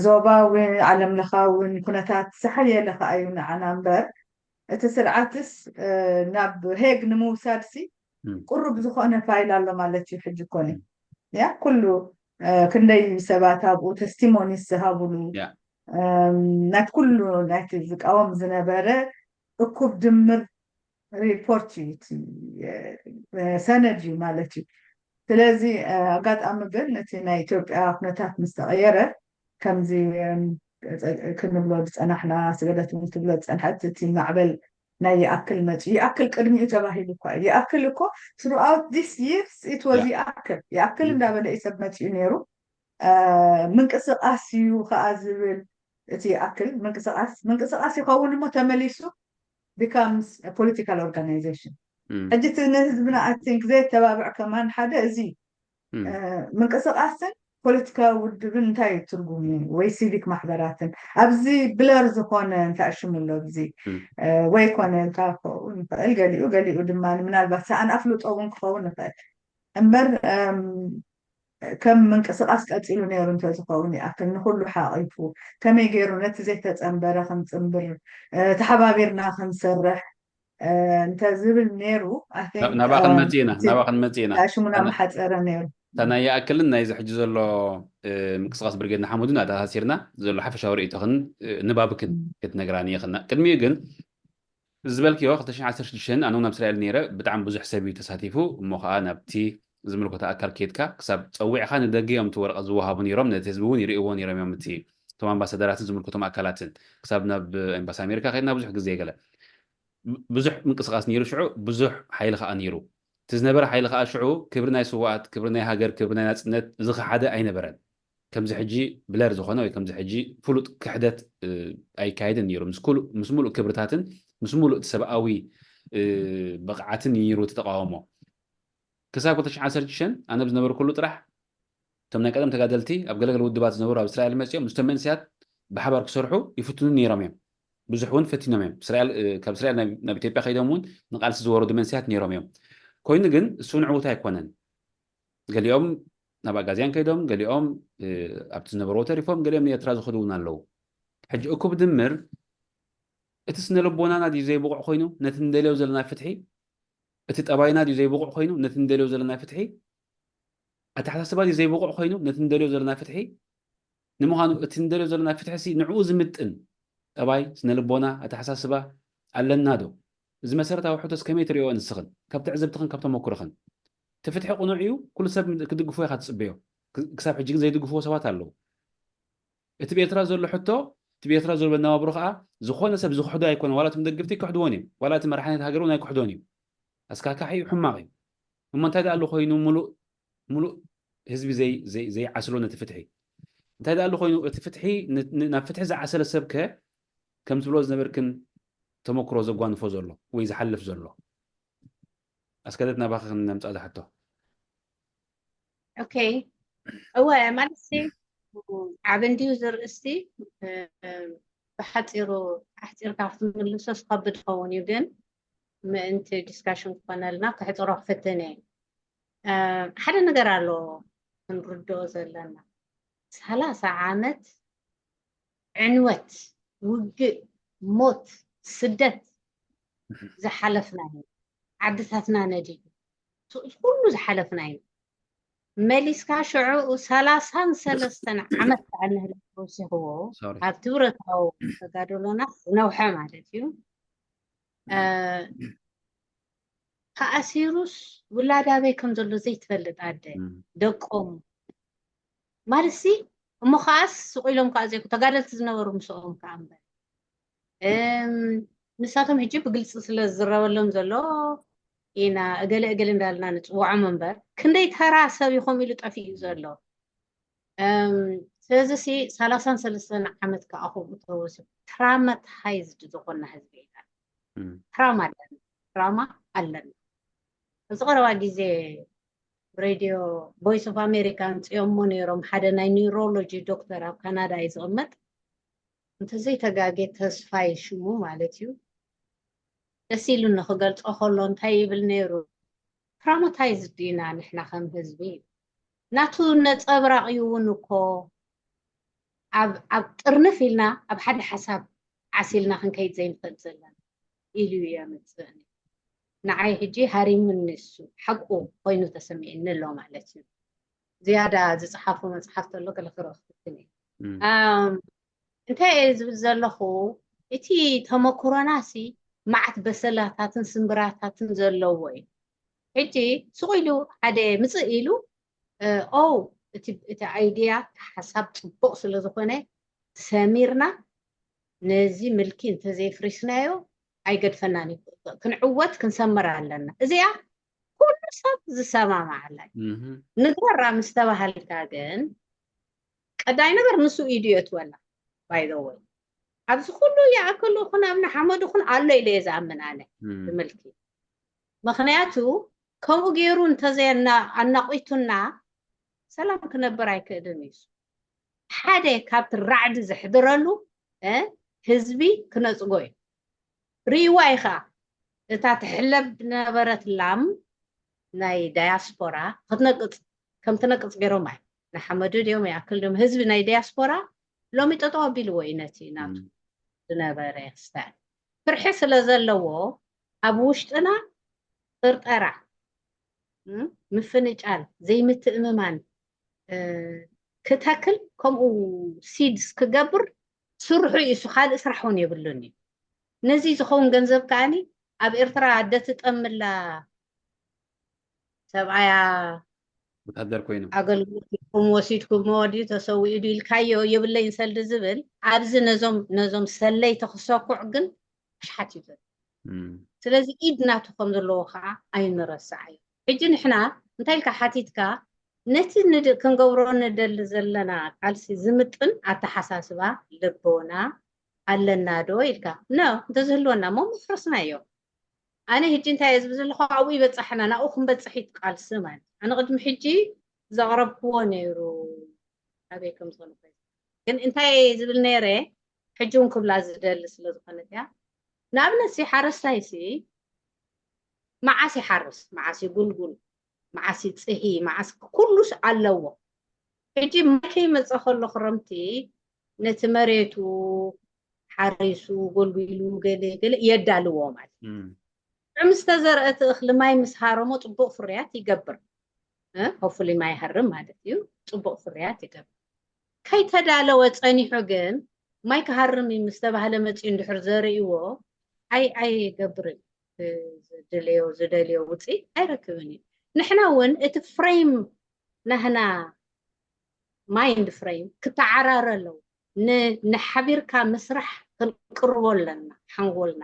ዞባዊ ዓለም ለኻውን ኩነታት ዝሓየለ ከኣ እዩ ንዓና እምበር እቲ ስርዓትስ ናብ ሄግ ንምውሳድ ሲ ቅሩብ ዝኾነ ፋይል ኣሎ ማለት እዩ ሕጂ ኮነ ያ ኩሉ ክንደይ ሰባት ኣብኡ ተስቲሞኒስ ዝሃብሉ ናት ኩሉ ናይቲ ዝቃወም ዝነበረ እኩብ ድምር ሪፖርት እዩ ሰነድ እዩ ማለት እዩ ስለዚ ኣጋጣሚ ግን እቲ ናይ ኢትዮጵያ ኩነታት ምስ ተቐየረ ከምዚ ክንብሎ ዝፀናሕና ስገደት ትብሎ ዝፀንሐት እቲ ማዕበል ናይ ይኣክል መፂ ይኣክል ቅድሚኡ ተባሂሉ እኳ እዩ ይኣክል እኮ throughout this years it was ይኣክል ይኣክል እንዳበለ እዩ ሰብ መፂኡ ነይሩ ምንቅስቃስ እዩ ከዓ ዝብል እቲ ይኣክል ምንቅስቃስ ምንቅስቃስ ይኸውን እሞ ተመሊሱ becomes political organization ሕጂ እቲ ንህዝብና I think ዘየተባብዕ ከማን ሓደ እዚ ምንቅስቃስን ፖለቲካዊ ውድብን እንታይ እዩ ትርጉሙ ወይ ሲቪክ ማሕበራትን ኣብዚ ብለር ዝኾነ እንታይ ሽሙ ኣሎ እዚ ወይ ኮነ ኢልካ ክኸውን ይኽእል ገሊኡ ገሊኡ ድማ ምናልባት ሰኣን ኣፍልጦ እውን ክኸውን ይኽእል እምበር ከም ምንቅስቃስ ቀፂሉ ነይሩ እንተዝኸውን ይኣክል ንኩሉ ሓቂፉ ከመይ ገይሩ ነቲ ዘይተፀንበረ ክንፅንብር ተሓባቢርና ክንሰርሕ እንተዝብል ነይሩ ናባኽን መፅእና ናባኽን መፅእና ሽሙና መሓፀረ ነይሩ። እታ ናይ ይኣክልን ናይዚ ሕጂ ዘሎ ምንቅስቃስ ብርጌድ ንሓመዱን ኣተኣሳሲርና ዘሎ ሓፈሻዊ ርእይቶኽን ንባብክን ክትነግራኒ ይኽና። ቅድሚኡ ግን ዝበልክዮ ክልተ ሽሕን ዓሰርተ ሽዱሽተን ኣነ እውን ኣብ እስራኤል ነይረ። ብጣዕሚ ብዙሕ ሰብ እዩ ተሳቲፉ። እሞ ከዓ ናብቲ ዝምልከቶ ኣካል ከይድካ ክሳብ ፀዊዕኻ ንደገ እዮም እቲ ወረቐት ዝወሃቡ ነይሮም። ነቲ ህዝቢ እውን ይርእይዎ ነይሮም እዮም እቲ እቶም ኣምባሳደራትን ዝምልከቶም ኣካላትን ክሳብ ናብ ኤምባሲ ኣሜሪካ ከይድና ብዙሕ ግዜ ገለ ብዙሕ ምንቅስቃስ ነይሩ። ሽዑ ብዙሕ ሓይሊ ከዓ ነይሩ። እቲ ዝነበረ ሓይሊ ከዓ ሽዑ ክብሪ ናይ ስዋኣት፣ ክብሪ ናይ ሃገር፣ ክብሪ ናይ ናፅነት ዝኸሓደ ኣይነበረን። ከምዚ ሕጂ ብለር ዝኾነ ወይ ከምዚ ሕጂ ፍሉጥ ክሕደት ኣይካየድን ነይሩ። ምስ ሙሉእ ክብርታትን ምስ ሙሉእ እቲ ሰብኣዊ ብቕዓትን ነይሩ እቲ ተቃውሞ። ክሳብ ክልተ ሽሕን ዓሰርተ ሽዱሽተን ኣነ ብዝነበርኩሉ ጥራሕ እቶም ናይ ቀደም ተጋደልቲ ኣብ ገለገለ ውድባት ዝነበሩ ኣብ እስራኤል መፅኦም ምስቶም መንእሰያት ብሓባር ክሰርሑ ይፍትኑ ነይሮም እዮም። ብዙሕ እውን ፈቲኖም እዮም። ካብ እስራኤል ናብ ኢትዮጵያ ከይዶም እውን ንቃልሲ ዝወረዱ መንእሰያት ነይሮም እዮም። ኮይኑ ግን እሱ ንዕውት ኣይኮነን። ገሊኦም ናብ ኣጋዝያን ከይዶም፣ ገሊኦም ኣብቲ ዝነበርዎ ተሪፎም፣ ገሊኦም ንኤርትራ ዝኸዱ እውን ኣለዉ። ሕጂ እኩብ ድምር እቲ ስነ ልቦናና ድዩ ዘይብቑዕ ኮይኑ ነቲ ንደልዮ ዘለና ፍትሒ፣ እቲ ጠባይና ድዩ ዘይብቑዕ ኮይኑ ነቲ ንደልዮ ዘለና ፍትሒ፣ ኣተሓሳስባ ድዩ ዘይብቑዕ ኮይኑ ነቲ ንደልዮ ዘለና ፍትሒ። ንምዃኑ እቲ ንደልዮ ዘለና ፍትሒ ሲ ንዕኡ ዝምጥን ጠባይ፣ ስነ ልቦና፣ ኣተሓሳስባ ኣለና ዶ? እዚ መሰረታዊ ሕቶስ ከመይ ትሪኦ ንስኽን ካብ ትዕዝብትኽን ካብ ተመኩርኽን? እቲ ፍትሒ ቅኑዕ እዩ፣ ኩሉ ሰብ ክድግፎ ኢኻ ትፅበዮ። ክሳብ ሕጂ ግን ዘይድግፍዎ ሰባት ኣለዉ። እቲ ብኤርትራ ዘሎ ሕቶ እቲ ብኤርትራ ዘሎ መነባብሮ ከዓ ዝኾነ ሰብ ዝክሕዶ ኣይኮነ። ዋላ እቶም ደገፍቲ ኣይክሕድዎን እዮም፣ ዋላ እቲ መራሒ ናይቲ ሃገር እውን ኣይክሕዶን እዩ። ኣስካካሒ እዩ፣ ሕማቕ እዩ። እሞ እንታይ ደኣ ኣሎ ኮይኑ ሙሉእ ሙሉእ ህዝቢ ዘይዓስሎ ነቲ ፍትሒ እንታይ ደኣ ኣሎ ኮይኑ እቲ ፍትሒ ናብ ፍትሒ ዝዓሰለ ሰብከ ከም ትብሎ ዝነበርክን ተመክሮ ዘጓንፎ ዘሎ ወይ ዝሓልፍ ዘሎ ኣስከደት ናባኺ ክነምፃ ዝሓቶ ኦኬ እወ ማለት ሲ ዓብ እንድዩ ዝርእስቲ ብሓፂሩ ኣሕፂርካ ክትምልሶ ዝከብድ ኸውን እዩ ግን ምእንቲ ዲስካሽን ክኾነልና ክሕፅሮ ክፍትን እየ ሓደ ነገር ኣሎ ክንርድኦ ዘለና ሰላሳ ዓመት ዕንወት ውግእ ሞት ስደት ዝሓለፍና እዩ ዓድታትና ነዲዱ ኩሉ ዝሓለፍና እዩ መሊስካ ሽዑ ሰላሳን ሰለስተን ዓመት ከዓ ንህዝቢ ወሲኽዎ ኣብቲ ብረታዊ ተጋደሎና ዝነውሐ ማለት እዩ ተኣሲሩስ ውላድ ኣበይ ከም ዘሎ ዘይትፈልጥ ኣደ ደቆም ማለት ሲ እሞ ከዓስ ስቕ ኢሎም ከዓ ዘይኮ ተጋደልቲ ዝነበሩ ምስኦም ከዓ እምበር ንሳቶም ሕጂ ብግልፂ ስለ ዝዝረበሎም ዘሎ ኢና እገለ እገለ እንዳልና ንፅውዖም እምበር ክንደይ ተራ ሰብ ይኾም ኢሉ ጠፊኡ ዘሎ ስለዚ ሲ ሰላሳን ሰለስተን ዓመት ከዓ ከምኡ ተወሲኹ ትራማታይዝድ ዝኾንና ህዝቢ ኢና ትራማ ኣለና ትራማ ኣለና እዚ ቀረባ ግዜ ሬድዮ ቮይስ ኦፍ ኣሜሪካ ኣምፅኦሞ ነይሮም ሓደ ናይ ኒውሮሎጂ ዶክተር ኣብ ካናዳ እዩ ዝቕመጥ እንተዘይተጋጌ ተስፋይ ሽሙ ማለት እዩ ደስ ኢሉኒ ክገልፆ ከሎ እንታይ ይብል ነይሩ ትራማታይዝድ ኢና ንሕና ከም ህዝቢ ናቱ ነፀብራቕ እዩ እውን እኮ ኣብ ጥርንፍ ኢልና ኣብ ሓደ ሓሳብ ዓሲልና ክንከይድ ዘይንኽእል ዘለና ኢሉ እዩ የምፅእኒ ንዓይ ሕጂ ሃሪሙኒ እሱ ሓቁ ኮይኑ ተሰሚዕኒ ኣሎ ማለት እዩ ዝያዳ ዝፀሓፎ መፅሓፍ ተሎ ገለ ክረኽብትን እዩ እንታይ እየ ዝብል ዘለኹ እቲ ተመክሮና ሲ መዓት በሰላታትን ስምብራታትን ዘለዎ እዩ ሕጂ ስቕ ኢሉ ሓደ ምፅእ ኢሉ ኦ እቲ ኣይድያ ሓሳብ ፅቡቅ ስለ ዝኾነ ሰሚርና ነዚ ምልኪ እንተዘይፍሪስናዮ ኣይገድፈናን ክንዕወት ክንሰምር ኣለና እዚኣ ኩሉ ሰብ ዝሰማማዓላ ንግበራ ምስ ተባሃልካ ግን ቀዳይ ነገር ንሱ ኢዱ የትወላ ባይዘወይ ኣብዚ ኩሉ ይኣክል ይኹን ኣብ ንሓመዱ ይኹን ኣሎ ኢለ እየ ዝኣምን ኣነ ብምልኪ ምኽንያቱ ከምኡ ገይሩ እንተዘይ ኣናቂቱና ሰላም ክነብር ኣይክእልን እዩ ሓደ ካብቲ ራዕዲ ዘሕድረሉ ህዝቢ ክነፅጎ እዩ ርእይዋ ኢኻ እታ ትሕለብ ነበረት ላም ናይ ዳያስፖራ ክትነቅፅ ከም ትነቅፅ ገይሮም ኣይ ንሓመዱ ድዮም ይኣክል ድዮም ህዝቢ ናይ ዳያስፖራ ሎሚ ጠጠው ኣቢልዎ እዩ ነቲ ናቱ ዝነበረ ክስታይ ፍርሒ ስለ ዘለዎ ኣብ ውሽጥና ጥርጠራ ምፍንጫል ዘይምትእምማን ክተክል ከምኡ seeds ክገብር ስርሑ እዩ እሱ ካልእ ስራሕ እውን የብሉን እዩ ነዚ ዝኸውን ገንዘብ ከዓኒ ኣብ ኤርትራ ኣደ ትጠምላ ሰብኣያ ወታደር ኮይኑ ኣገልግሎትኩም ወሲድኩሞ ድዩ ተሰዊኡ ድዩ ኢልካዮ የብለይን ሰልዲ ዝብል ኣብዚ ነዞም ነዞም ሰለይቲ ክሰኩዕ ግን ኣሽሓት እዩ ዘሎ ስለዚ ኢድ ናቱ ከም ዘለዎ ከዓ ኣይንረስዓዮ ሕጂ ንሕና እንታይ ኢልካ ሓቲትካ ነቲ ክንገብሮ ንደሊ ዘለና ቃልሲ ዝምጥን ኣተሓሳስባ ልቦና ኣለና ዶ ኢልካ ነ እንተዝህልወና ሞ ምፍረስናዮ ኣነ ሕጂ እንታይ እየ ዝብል ዘለኹ ኣብኡ ይበፃሕና ናብኡ ክንበፅሕ ይትቃልሲ ማለት ኣነ ቅድሚ ሕጂ ዘቕረብክዎ ነይሩ ኣበይ ከም ዝኾነ ግን እንታይ ዝብል ነይረ ሕጂ እውን ክብላ ዝደሊ ስለ ዝኾነት እያ ንኣብነት ሲ ሓረስታይ ሲ መዓስ ይሓርስ መዓስ ይጉልጉል መዓስ ይፅሂ መዓስ ኩሉስ ኣለዎ ሕጂ ማይ ከይመፀ ከሎ ክረምቲ ነቲ መሬቱ ሓሪሱ ጎልጉሉ ገለ ገለ የዳልዎ ማለት እዩ። ምስ ተዘርአ እቲ እኽሊ ማይ ምስ ሃረሞ ፅቡቕ ፍርያት ይገብር። እ፣ hopefully ማይ ሃርም ማለት እዩ። ፅቡቕ ፍርያት ይገብር። ከይተዳለወ ፀኒሑ ግን ማይ ክሃርም እዩ ምስ ተባህለ መፂኡ እንድሕር ዘርእዎ ኣይ ኣይገብርን። እ፣ ዝድልዮ ዝደልዮ ውፅኢት ኣይረክብን እዩ። ንሕና እውን እቲ ፍሬም ናህና ማይንድ ፍሬም ክተዓራረ ኣለዎ። ንሓቢርካ ምስራሕ ክንቅርቦ ኣለና ሓንጎልና።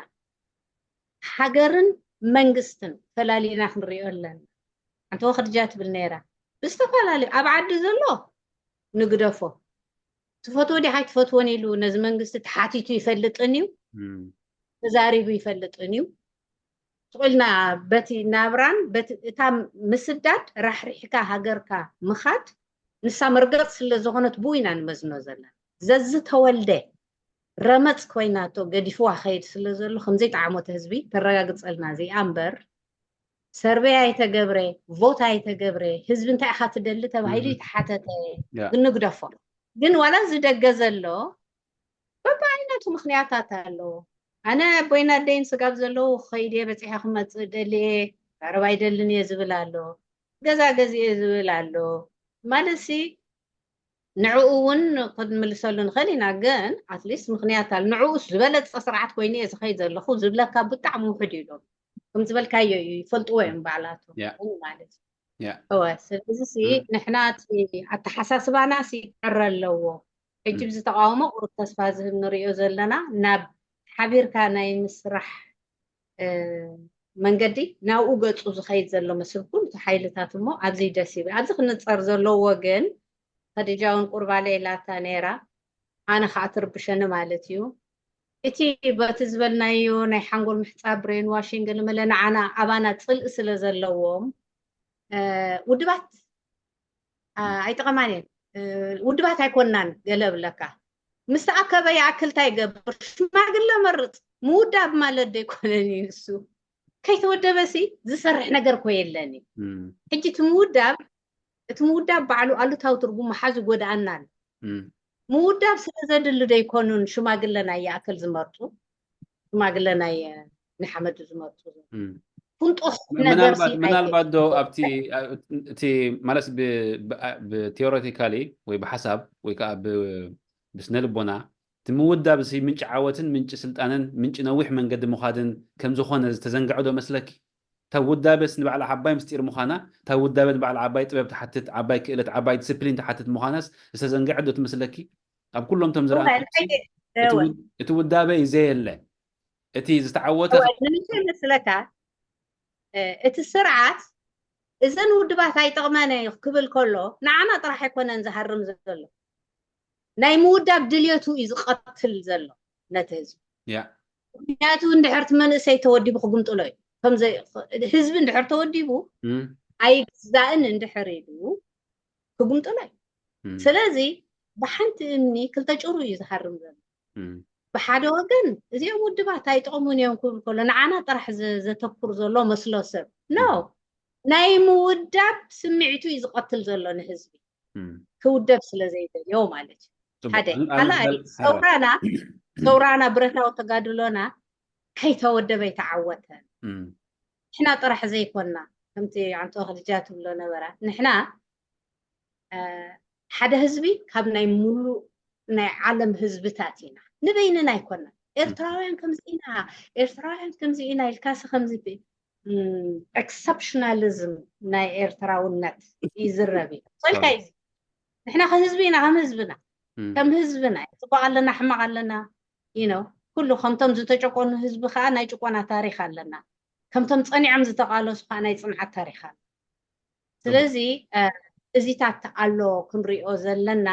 ሃገርን መንግስትን ፈላሊና ክንሪኦ ኣለና። ኣንተ ወክድጃ ትብል ነይራ ብዝተፈላለዩ ኣብ ዓዲ ዘሎ ንግደፎ ትፈትዎ ዲኻ ኣይትፈትዎን ኢሉ ነዚ መንግስቲ ተሓቲቱ ይፈልጥን እዩ ተዛሪቡ ይፈልጥን እዩ። ስቕ ኢልና በቲ ናብራን በቲ እታ ምስዳድ ራሕሪሕካ ሃገርካ ምኻድ ንሳ መርገፅ ስለ ዝኾነት ብኡ ኢና ንመዝኖ ዘለና። ዘዝተወልደ ረመፅ ኮይናቶ ገዲፍዋ ኸይድ ስለ ዘሎ ከምዘይጠዓሞተ ህዝቢ ተረጋግፀልና እዚኣ እምበር ሰርቬይ ኣይተገብረ ቮት ኣይተገብረ ህዝቢ እንታይ ኢኻ ትደሊ ተባሂሉ ይተሓተተ ግንግደፎ ግን ዋላ ዝደገ ዘሎ በብዓይነቱ ምኽንያታት ኣለዎ። ኣነ ኣቦይን ኣደይን ስጋብ ዘለዉ ክኸይድ እየ በፂሐ ክመፅእ ደሊ እየ ቀረብ ኣይደልን እየ ዝብል ኣሎ። ገዛ ገዚኤ ዝብል ኣሎ። ማለት ሲ ንዕኡ እውን ክንምልሰሉ ንኽእል ኢና፣ ግን ኣትሊስት ምኽንያት ኣል ንዕኡስ ዝበለፀ ስርዓት ኮይኑ እየ ዝኸይድ ዘለኹ ዝብለካ ብጣዕሚ ውሑድ እዩ። ሎም ከም ዝበልካዮ እዩ ይፈልጥዎ እዮም ባዕላቶም ማለት እዩ። እወ ስለዚ ሲ ንሕና እቲ ኣተሓሳስባና ሲ ክዕረ ኣለዎ። ሕጂ ብዚ ተቃውሞ ቁሩብ ተስፋ ዝህብ ንሪኦ ዘለና ናብ ሓቢርካ ናይ ምስራሕ መንገዲ ናብኡ ገፁ ዝኸይድ ዘሎ መስል ኩሉ ሓይልታት እሞ ኣብዚ ደስ ይብል። ኣብዚ ክንፀር ዘለዎ ግን ከዲጃ እውን ቁርባለ ኢላታ ነይራ። ኣነ ከዓ ትርብሸኒ ማለት እዩ። እቲ በቲ ዝበልናዮ ናይ ሓንጎል ምሕፃብ ብሬን ዋሽንግ ገለመለ ንዓና ኣባና ፅልኢ ስለ ዘለዎም ውድባት ኣይጠቐማን እየን። ውድባት ኣይኮናን ገለ እብለካ ምስ ተኣከበ ይኣክል እንታይ ይገብር ሽማግለ መርፅ ምውዳብ ማለት ዶ ኣይኮነን እዩ ንሱ ከይተወደበ ሲ ዝሰርሕ ነገር እኮ የለን እዩ። ሕጂ እቲ ምውዳብ እቲ ምውዳብ ባዕሉ ኣሉታዊ ትርጉም መሓዙ ይጎድኣና ኣሎ። ምውዳብ ስለ ዘድሊ ዶ ኣይኮኑን ሽማግለ ናይ ይኣክል ዝመርፁ ሽማግለ ናይ ንሓመዱ ዝመርፁ ፍንጦስ ነገር ምናልባት ዶ ኣብቲ እቲ ማለት ብቴዎሬቲካሊ ወይ ብሓሳብ ወይ ከዓ ብስነ ልቦና እቲ ምውዳብ እዚ ምንጪ ዓወትን ምንጪ ስልጣንን ምንጪ ነዊሕ መንገዲ ምዃድን ከም ዝኾነ ዝተዘንግዐ ዶ መስለኪ? እታ ውዳበስ ንባዕላ ዓባይ ምስጢር ምዃና እታ ውዳበ ንባዕላ ዓባይ ጥበብ ትሓትት ዓባይ ክእለት ዓባይ ዲስፕሊን ትሓትት ምዃናስ ዝተዘንግዐ ዶ ትመስለኪ? ኣብ ኩሎም ቶም ዝረኣና እቲ ውዳበ እዩ ዘየለ እቲ ዝተዓወተ ይመስለካ እቲ ስርዓት እዘን ውድባት ኣይጠቕመን እዩ ክብል ከሎ ንዓና ጥራሕ ኣይኮነን ዝሃርም ዘሎ ናይ ምውዳብ ድልየቱ እዩ ዝቐትል ዘሎ ነቲ ህዝቢ ምክንያቱ እንድሕር እቲ መንእሰይ ተወዲቡ ክግምጥሎ እዩ ህዝቢ እንድሕር ተወዲቡ ኣይግዛእን እንድሕር ኢሉ ክግምጥሎ እዩ ስለዚ ብሓንቲ እምኒ ክልተ ጭሩ እዩ ዝሃርም ዘሎ ብሓደ ወገን እዚኦም ውድባት ኣይጠቕሙን እዮም ክብል ከሎ ንዓና ጥራሕ ዘተኩር ዘሎ መስሎ ሰብ ኖ ናይ ምውዳብ ስምዒቱ እዩ ዝቐትል ዘሎ ንህዝቢ። ክውደብ ስለ ዘይደልዮ ማለት እዩ። ሓደ ካልኣይ ሰውራና ሰውራና ብረታዊ ተጋድሎና ከይተወደበ ይተዓወተ። ንሕና ጥራሕ ዘይኮንና፣ ከምቲ ኣንቶ ክድጃ ትብሎ ነበራ፣ ንሕና ሓደ ህዝቢ ካብ ናይ ሙሉእ ናይ ዓለም ህዝብታት ኢና። ንበይንና ኣይኮና። ኤርትራውያን ከምዚ ኢና፣ ኤርትራውያን ከምዚ ኢና ኢልካሲ ከምዚ ኤክሰፕሽናሊዝም ናይ ኤርትራውነት ይዝረብ እዩ። ሶልካ እዩ። ንሕና ከም ህዝቢ ኢና፣ ከም ህዝብና ከም ህዝብና እዩ። ፅቡቅ ኣለና፣ ሕማቅ ኣለና። You know፣ ኩሉ ከምቶም ዝተጨቆኑ ህዝቢ ከዓ ናይ ጭቆና ታሪክ ኣለና። ከምቶም ፀኒዖም ዝተቃለሱ ከዓ ናይ ፅንዓት ታሪክ ኣለና። ስለዚ እዚታት ኣሎ ክንሪኦ ዘለና፣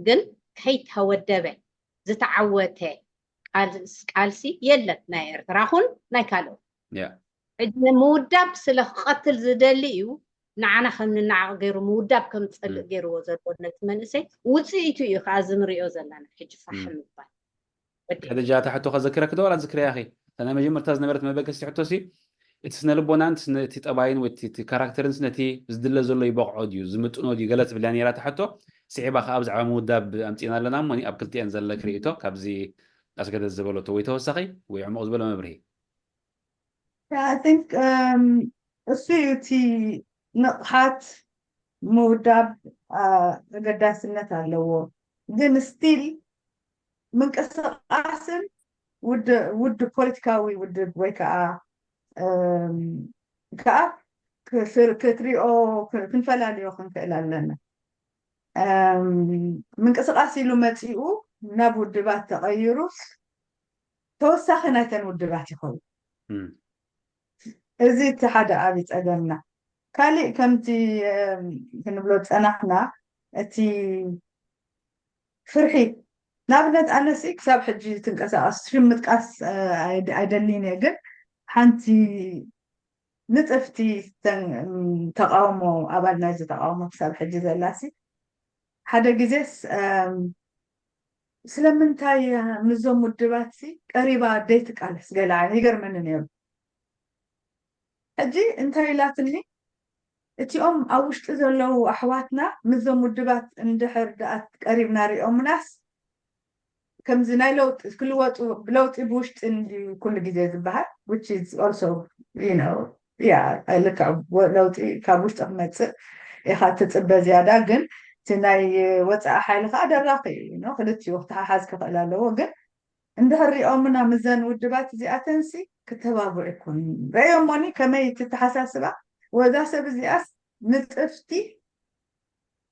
ግን ከይተወደበ ዝተዓወተ ቃልሲ የለን፣ ናይ ኤርትራ ኹን ናይ ካልኦት። ሕጂ ንምውዳብ ስለ ክቐትል ዝደሊ እዩ ንዓና ከም ንናዓቕ ገይሩ፣ ምውዳብ ከም ዝጸልእ ገይርዎ ዘሎ ነቲ መንእሰይ። ውጽኢቱ እዩ ከዓ እዚ ንሪኦ ዘለና ሕጂ ፋሕ ምባል። ወዲ። ከድጃ፣ እታ ሕቶ ከዘክረኪ ዶ ዋላ ዝክርያ ኢኺ? እታ ናይ መጀመርታ ዝነበረት መበገሲ ሕቶ ሲ፣ እቲ ስነ ልቦናን እቲ ስነ-፣ እቲ ጠባይን ወይ እቲ፣ እቲ ካራክተርን ነቲ ዝድለ ዘሎ ይበቕዖ ድዩ፣ ዝምጥኖ ድዩ፣ ገለ ትብልያ ነይራ እታ ሕቶ። ስዒባ ከኣ ብዛዕባ ምውዳብ ኣምጺእና ኣለና እሞ፣ ኣብ ክልቲኤን ዘለኪ ርእይቶ ካብዚ ኣስገደት ዝበለቶ ወይ ተወሳኺ ወይ ዕሙቕ ዝበለ መብርሂ? Yeah, I think, um, እሱ እዩ እቲ ንቕሓት ምውዳብ፣ አ፣ ኣገዳስነት ኣለዎ። ግን ስቲል ምንቅስቃስን ውድ-፣ ውድ-፣ ፖለቲካዊ ውድብ ወይ ከዓ፣ እም፣ ከዓ ክፍ-፣ ክትሪኦ ክ-፣ ክንፈላልዮ ክንክእል ኣለና። እም፣ ምንቅስቃስ ኢሉ መፂኡ ናብ ውድባት ተቐይሩስ ተወሳኺ ናይተን ውድባት ይኸውን። እም። እዚ እቲ ሓደ ዓብዪ ጸገምና። ካሊእ ከምቲ፣ እም፣ ክንብሎ ዝጸናሕና፣ እቲ ፍርሒ፣ ንኣብነት ኣነሲ ክሳብ ሕጂ ትንቀሳቐስ ሽም ምጥቃስ፣ እ፣ ኣይደ-፣ ኣይደልይን እየ፣ ግን ሓንቲ ንጽፍቲ ተን-፣ እም፣ ተቃውሞ፣ ኣባል ናይዚ ተቃውሞ ክሳብ ሕጂ ዘላሲ፣ ሓደ ግዜስ፣ እም፣ ስለምንታይ ምስዞም ውድባትሲ ቀሪባ ደይትቃለስ ገለ ዓይነት ይገርመኒ ነይሩ። ሕጂ እንታይ ኢላትኒ፣ እቲኦም ኣብ ውሽጢ ዘለዉ ኣሕዋትና ምስዞም ውድባት እንድሕር ደኣ ቀሪብና ሪኦምናስ፣ ከምዚ ናይ ለውጢ ክልወጡ፣ ለውጢ ብውሽጢ እንድዩ ኩሉ ግዜ ዝበሃል፣ which is also, you know, yeah, ልክዕ፣ ወ-፣ ለውጢ ካብ ውሽጢ ክመጽእ ኢኻ ትጽበ ዝያዳ። ግን እቲ ናይ ወጻኢ ሓይሊ ከዓ ደራኺ እዩ፣ you know፣ ክልቲኡ ክተሓሓዝ ክኽእል ኣለዎ። ግን እንድሕር ሪኦምና ምስዘን ውድባት እዚኣተንሲ ክተባብዑ ይኮኑ። ረእዮሞኒ ከመይ ትተሓሳስባ፣ ወዛ ሰብ እዚኣስ ንጥፍቲ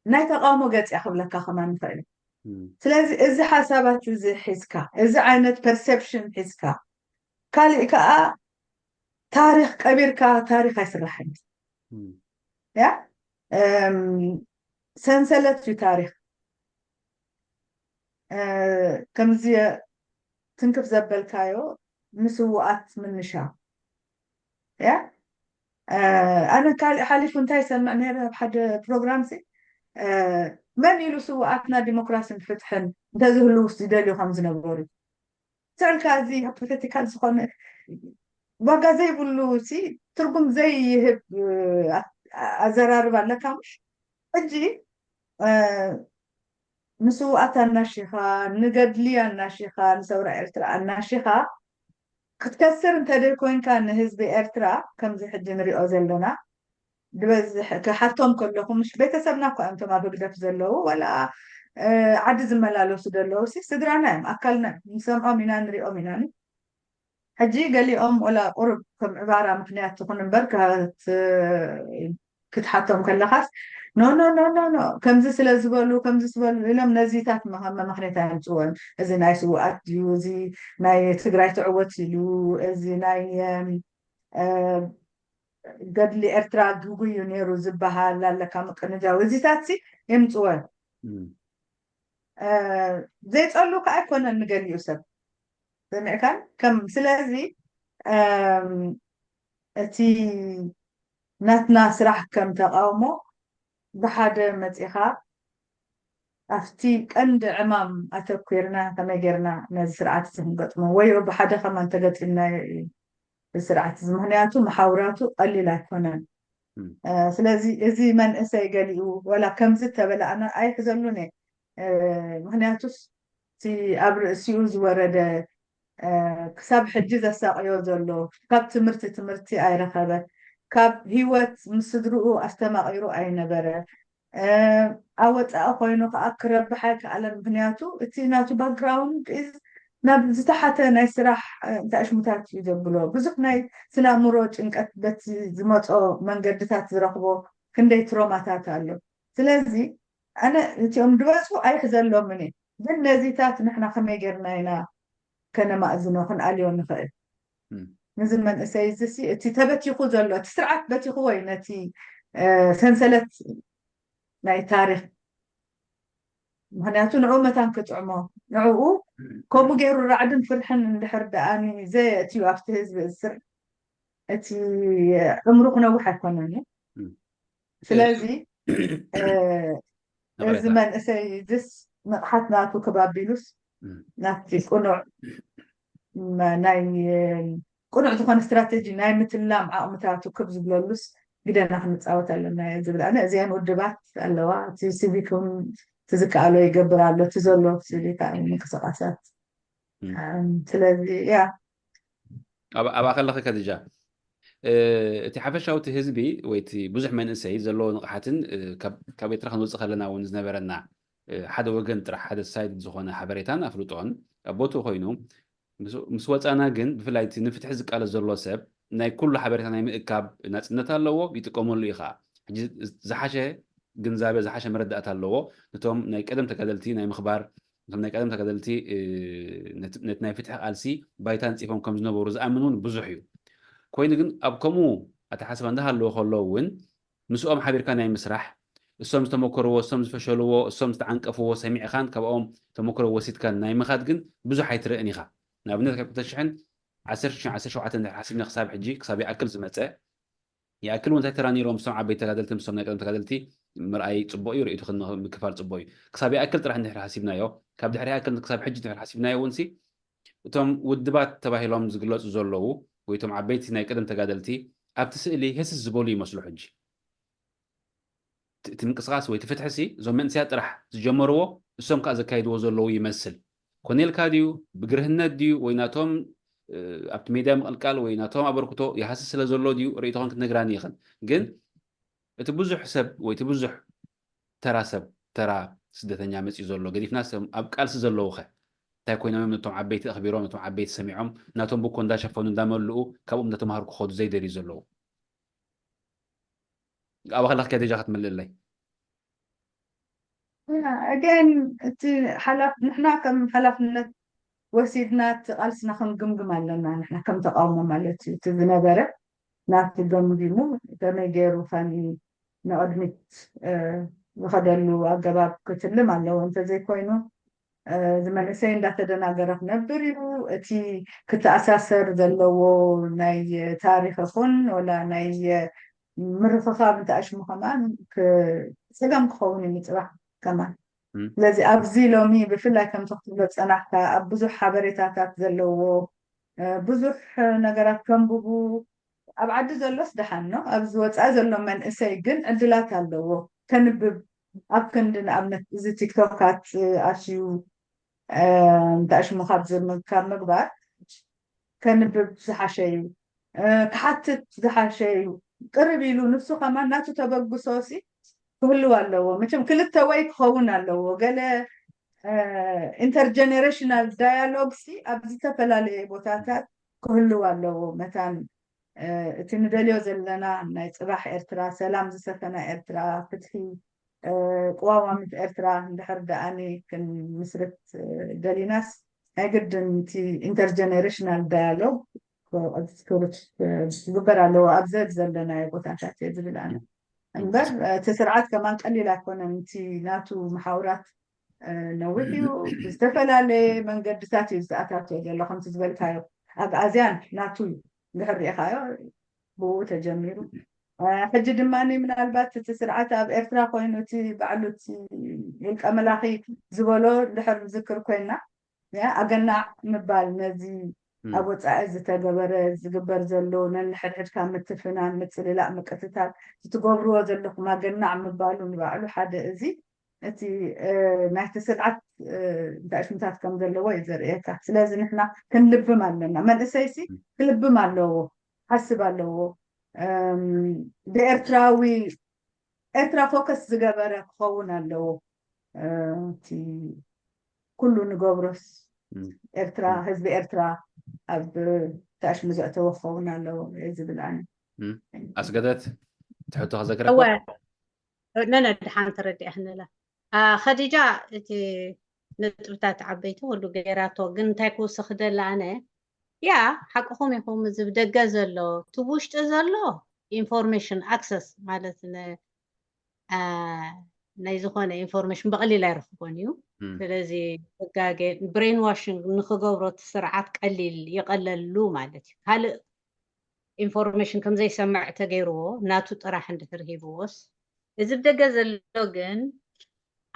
ናይ ተቃውሞ ገጽ እያ ክብለካ ከማን ንኽእል። እም። ስለዚ እዚ ሓሳባት እዚ ሒዝካ፣ እዚ ዓይነት ፐርሰፕሽን ሒዝካ፣ ካሊእ ከኣ ታሪኽ ቀቢርካ ታሪኽ ኣይስራሕን። እም። ያ፣ እም፣ ሰንሰለት እዩ ታሪኽ። እ፣ ከምዚ ትንክፍ ዘበልካዮ ንስውኣት ምንሻው። ያ፣ እ፣ ኣነ ካልእ ሓሊፉ እንታይ ይሰምዕ ነይረ ኣብ ሓደ ፕሮግራም ሲ፣ እ፣ መን ኢሉ ስውኣትና ዲሞክራስን ፍትሕን እንተዝህልው ውስጥ ይደልዩ ከም ዝነበሩ። ስዕልካ እዚ ሃፖቴቲካል ዝኾነ ዋጋ ዘይብሉ ሲ፣ ትርጉም ዘይህብ፣ እ፣ ኣ-፣ ኣዘራርባ ኣለካ ምሽ? ሕጂ፣ እ፣ ንስውኣት ኣናሺኻ፣ ንገድሊ ኣናሺኻ፣ ንሰውራ ኤርትራ ኣናሺኻ፣ ክትከስር እንተ ደይኮይንካ ንህዝቢ ኤርትራ፣ ከምዚ ሕጂ ንሪኦ ዘለና፣ ዝበዝሕ ክሓቶም ከለኹ፣ ምሽ ቤተሰብና እኳ እዮም እቶም ኣብ ህግደፍ ዘለዉ፣ ወላ፣ እ፣ ዓዲ ዝመላለሱ ዘለዉ ሲ፣ ስድራና እዮም፣ ኣካልና እዮም፣ ንሰምዖም ኢና፣ ንሪኦም ኢና። ሕጂ ገሊኦም ወላ ቁሩብ ከም ዕባራ ምኽንያት ትኹን እምበር፣ ከ-፣ ት-፣ ክትሓቶም ከለኻስ፣ "ኖ፣ ኖ፣ ኖ፣ ኖ፣ ኖ፣ ከምዚ ስለ ዝበሉ፣ ከምዚ ዝበሉ" ኢሎም ነዚታት መ-፣ መ-፣ ምኽንያት ኣየምጽዎን። እዚ ናይ ስውኣት ድዩ፣ እዚ ናይ ትግራይ ትዕወት ኢሉ፣ እዚ ናይ፣ እም፣ እ፣ ገድሊ ኤርትራ ግጉይ እዩ ነይሩ ዝበሃል ኣለካ ምቅንጃው። እዚታት ሲ የምጽዎን። እም። እ፣ ዘይጸሉ ከኣ ኣይኮነን ንገሊኡ ሰብ። ሰሚዕካን? ከም፣ ስለዚ፣ እም፣ እቲ ናትና ስራሕ ከም ተቃውሞ ብሓደ መጺኻ ኣብቲ ቀንዲ ዕማም ኣተኲርና ከመይ ጌርና ነዚ ስርዓት እዚ ክንገጥሞ፣ ወይ ብሓደ ከማን ተገጢምናዮ እዩ። ስርዓት እዚ፣ ምክንያቱ መሓውራቱ ቀሊል ኣይኮነን። ስለዚ እዚ መንእሰይ ገሊኡ ወላ ከምዚ ተበለ ኣነ ኣይሕዘሉን እየ። ምክንያቱስ እቲ ኣብ ርእሲኡ ዝወረደ ክሳብ ሕጂ ዘሳቅዮ ዘሎ፣ ካብ ትምህርቲ ትምህርቲ ኣይረኸበ፣ ካብ ህይወት ምስ ስድርኡ ኣስተማቂሩ ኣይነበረ። ኣብ ወፃኢ ኮይኑ ከዓ ክረብሕ ኣይከኣለን። ምክንያቱ እቲ ናቱ ባክግራውንድ ናብ ዝተሓተ ናይ ስራሕ እንታይ ሽሙታት እዩ ዘብሎ። ብዙሕ ናይ ስነ ኣእምሮ ጭንቀት በቲ ዝመፆ መንገድታት ዝረኽቦ ክንደይ ትሮማታት ኣሎ። ስለዚ ኣነ እቲኦም ዝበዝሑ ኣይሕዘሎምን እየ፣ ግን ነዚታት ንሕና ከመይ ጌርና ኢና ከነማእዝኖ ክንኣልዮ ንኽእል? ንዚ መንእሰይ እዚ እቲ ተበቲኹ ዘሎ እቲ ስርዓት በቲኹ ወይ ነቲ ሰንሰለት ናይ ታሪክ፣ ምክንያቱ ንዕኡ መታን ክጥዕሞ፣ ንዕኡ ከምኡ ገይሩ ራዕድን ፍርሕን እንድሕር ደኣኒ ዘየእትዩ ኣብቲ ህዝቢ እስር፣ እቲ ዕምሩ ክነውሕ ኣይኮነን። ስለዚ እዚ መንእሰይ ዝስ ንቕሓት ናቱ ክባቢሉስ ናቲ ቁኑዕ ናይ ቁኑዕ ዝኾነ ስትራተጂ ናይ ምትላም ዓቕምታቱ ክብ ዝብለሉስ ግደና ክንፃወት ኣለና ዝብል ኣነ። እዚኣን ውድባት ኣለዋ። እቲ ሲቪክ እውን ትዝከኣሎ ይገብር ኣሎ፣ እቲ ዘሎ ሲቪክ ምንቅስቃሳት። ስለዚ ያ ኣብኣ ከለኺ ከድጃ፣ እቲ ሓፈሻዊ እቲ ህዝቢ ወይ እቲ ብዙሕ መንእሰይ ዘለዎ ንቕሓትን ካብ ኤርትራ ክንወፅእ ከለና እውን ዝነበረና ሓደ ወገን ጥራሕ ሓደ ሳይድ ዝኾነ ሓበሬታን ኣፍልጦን ኣብ ቦትኡ ኮይኑ ምስ ወፃና ግን ብፍላይ እቲ ንፍትሒ ዝቃለስ ዘሎ ሰብ ናይ ኩሉ ሓበሬታ ናይ ምእካብ ናፅነት ኣለዎ፣ ይጥቀመሉ እዩ ከዓ። ሕጂ ዝሓሸ ግንዛቤ ዝሓሸ መረዳእታ ኣለዎ። ነቶም ናይ ቀደም ተጋደልቲ ናይ ምኽባር፣ ነቶም ናይ ቀደም ተጋደልቲ ነቲ ናይ ፍትሒ ቃልሲ ባይታ ኣንፂፎም ከም ዝነበሩ ዝኣምን እውን ብዙሕ እዩ። ኮይኑ ግን ኣብ ከምኡ ኣተሓሳስባ እንዳሃለወ ከሎ እውን ምስኦም ሓቢርካ ናይ ምስራሕ፣ እሶም ዝተመከርዎ፣ እሶም ዝፈሸልዎ፣ እሶም ዝተዓንቀፍዎ ሰሚዕኻን ካብኦም ተመክሮ ወሲድካን ናይ ምኻድ ግን ብዙሕ ኣይትርእን ኢኻ። ንኣብነት ካብ ክልተ ሽሕን ዓሰርተ ሽሕን ዓሰርተ ሸውዓተን እንድሕር ሓሲብና ክሳብ ሕጂ ክሳብ ይኣክል ዝመፀ ይኣክል እውን እንታይ ተራ ነይሮም ምስቶም ዓበይቲ ተጋደልቲ ምስቶም ናይ ቀደም ተጋደልቲ ምርኣይ ፅቡቅ እዩ፣ ርእይቱ ምክፋል ፅቡቅ እዩ። ክሳብ ይኣክል ጥራሕ እንድሕር ሓሲብናዮ ካብ ድሕሪ ይኣክል ክሳብ ሕጂ እንድሕር ሓሲብናዮ እውን ሲ እቶም ውድባት ተባሂሎም ዝግለፁ ዘለዉ ወይ እቶም ዓበይቲ ናይ ቀደም ተጋደልቲ ኣብቲ ስእሊ ህስስ ዝበሉ ይመስሉ። ሕጂ እቲ ምንቅስቃስ ወይ እቲ ፍትሒ ሲ እዞም መንእሰያት ጥራሕ ዝጀመርዎ እሶም ከዓ ዘካይድዎ ዘለዉ ይመስል። ኮነ ኢልካ ድዩ ብግርህነት ድዩ ወይ ናቶም ኣብቲ ሜድያ ምቕልቃል ወይ ናቶም ኣበርክቶ ይሃስስ ስለ ዘሎ ድዩ ርእይቶኽን ክትነግራኒ ኢኽን። ግን እቲ ብዙሕ ሰብ ወይ እቲ ብዙሕ ተራ ሰብ ተራ ስደተኛ መፂኡ ዘሎ ገዲፍና ኣብ ቃልሲ ዘለዉ ኸ እንታይ ኮይኖም እዮም? ነቶም ዓበይቲ ኣኽቢሮም ነቶም ዓበይቲ ሰሚዖም ናቶም ብኮ እንዳሸፈኑ እንዳመልኡ ካብኦም እንዳተማሃሩ ክኸዱ ዘይደልዩ ዘለዉ? ኣብ ኣኽላኽ ከደጃ ክትምልእለይ ኣገን እቲ ሓላፍ ንሕና ከም ሓላፍነት ወሲድና እቲ ቃልስና ክንግምግም ኣለና። ንሕና ከም ተቃውሞ ማለት እዩ። እቲ ዝነበረ ናቲ ገምጊሙ ከመይ ገይሩ ከም ንቕድሚት ዝኸደሉ ኣገባብ ክትልም ኣለዎ። እንተዘይኮይኑ እዚ መንእሰይ እንዳተደናገረ ክነብር እዩ። እቲ ክተኣሳሰር ዘለዎ ናይ ታሪክ ይኹን ወላ ናይ ምርኽኻብ እንተኣሽሙ ከማን ጸገም ክኸውን እዩ ምፅባሕ ከማን። ስለዚ ኣብዚ ሎሚ ብፍላይ ከምቲ ክትብሎ ዝፀናሕካ ኣብ ብዙሕ ሓበሬታታት ዘለዎ ብዙሕ ነገራት ከንብቡ ኣብ ዓዲ ዘሎስ ደሓን ነው። ኣብዚ ወፃኢ ዘሎ መንእሰይ ግን ዕድላት ኣለዎ ከንብብ። ኣብ ክንዲ ንኣብነት እዚ ቲክቶካት ኣትዩ እንታይ ሽሙ ካብ ካብ ምግባር ከንብብ ዝሓሸ እዩ። ክሓትት ዝሓሸ እዩ። ቅርብ ኢሉ ንሱ ከማን ናቱ ተበግሶ ሲ ክህልው ኣለዎ። መቸም ክልተ ወይ ክኸውን ኣለዎ። ገለ ኢንተርጀነሬሽናል ዳያሎግ ሲ ኣብ ዝተፈላለየ ቦታታት ክህልው ኣለዎ። መታን እቲ ንደልዮ ዘለና ናይ ፅባሕ ኤርትራ፣ ሰላም ዝሰፈና ኤርትራ፣ ፍትሒ፣ ቅዋማሚት ኤርትራ እንድሕር ደኣኒ ክንምስርት ደሊናስ ናይ ግድን እቲ ኢንተርጀነሬሽናል ዳያሎግ ክግበር ኣለዎ ኣብ ዘብ ዘለናዮ ቦታታት እየ ዝብል ኣነ። እምበር እቲ ስርዓት ከማን ቀሊል ኣይኮነን። እቲ ናቱ መሓውራት ነዊሕ እዩ። ዝተፈላለየ መንገድታት እዩ ዝተኣታተወ ዘሎ። ከምቲ ዝበልካዮ ኣግኣዝያን ናቱ እዩ እንድሕር ርኢኻዮ ብኡ ተጀሚሩ። ሕጂ ድማ ምናልባት እቲ ስርዓት ኣብ ኤርትራ ኮይኑ እቲ ባዕሉ እቲ ውልቀ መላኺ ዝበሎ እንድሕር ንዝክር ኮይና ኣገናዕ ምባል ነዚ ኣብ ወፃኢ ዝተገበረ ዝግበር ዘሎ ነንሕድሕድካ ምትፍናን ምፅልላእ ምቅትታል እቲ ትገብርዎ ዘለኹም ኣገናዕ ምባሉ ንባዕሉ ሓደ እዚ እቲ ናይቲ ስርዓት እንታይ ሽምታት ከም ዘለዎ እዩ ዘርእየካ። ስለዚ ንሕና ክንልብም ኣለና። መንእሰይሲ ክልብም ኣለዎ፣ ሓስብ ኣለዎ። ብኤርትራዊ ኤርትራ ፎከስ ዝገበረ ክኸውን ኣለዎ። እቲ ኩሉ ንገብሮስ ኤርትራ ህዝቢ ኤርትራ ኣብ ታሽሙ ዘእተወ ክኸውን ኣለዎ ዝብል ኣነ። ኣስገደት ትሕቶ ከዘክረወ ነነ ድሓን ተረዲኣህንላ ኸዲጃ እቲ ነጥብታት ዓበይቲ ኩሉ ገይራቶ ግን እንታይ ክውስኽ ደለ ኣነ ያ ሓቅኹም ኢኹም እዚ ብደገ ዘሎ እቲ ውሽጢ ዘሎ information access ማለት ናይ ዝኾነ information ብቐሊል ኣይረኽቦን እዩ። ስለዚ ህጋገ brainwashing ንክገብሮ እቲ ስርዓት ቀሊል ይቐለሉ ማለት እዩ። ካልእ information ከም ዘይሰምዕ ተገይርዎ ናቱ ጥራሕ እንድሕር ሂብዎስ እዚ ብደገ ዘሎ ግን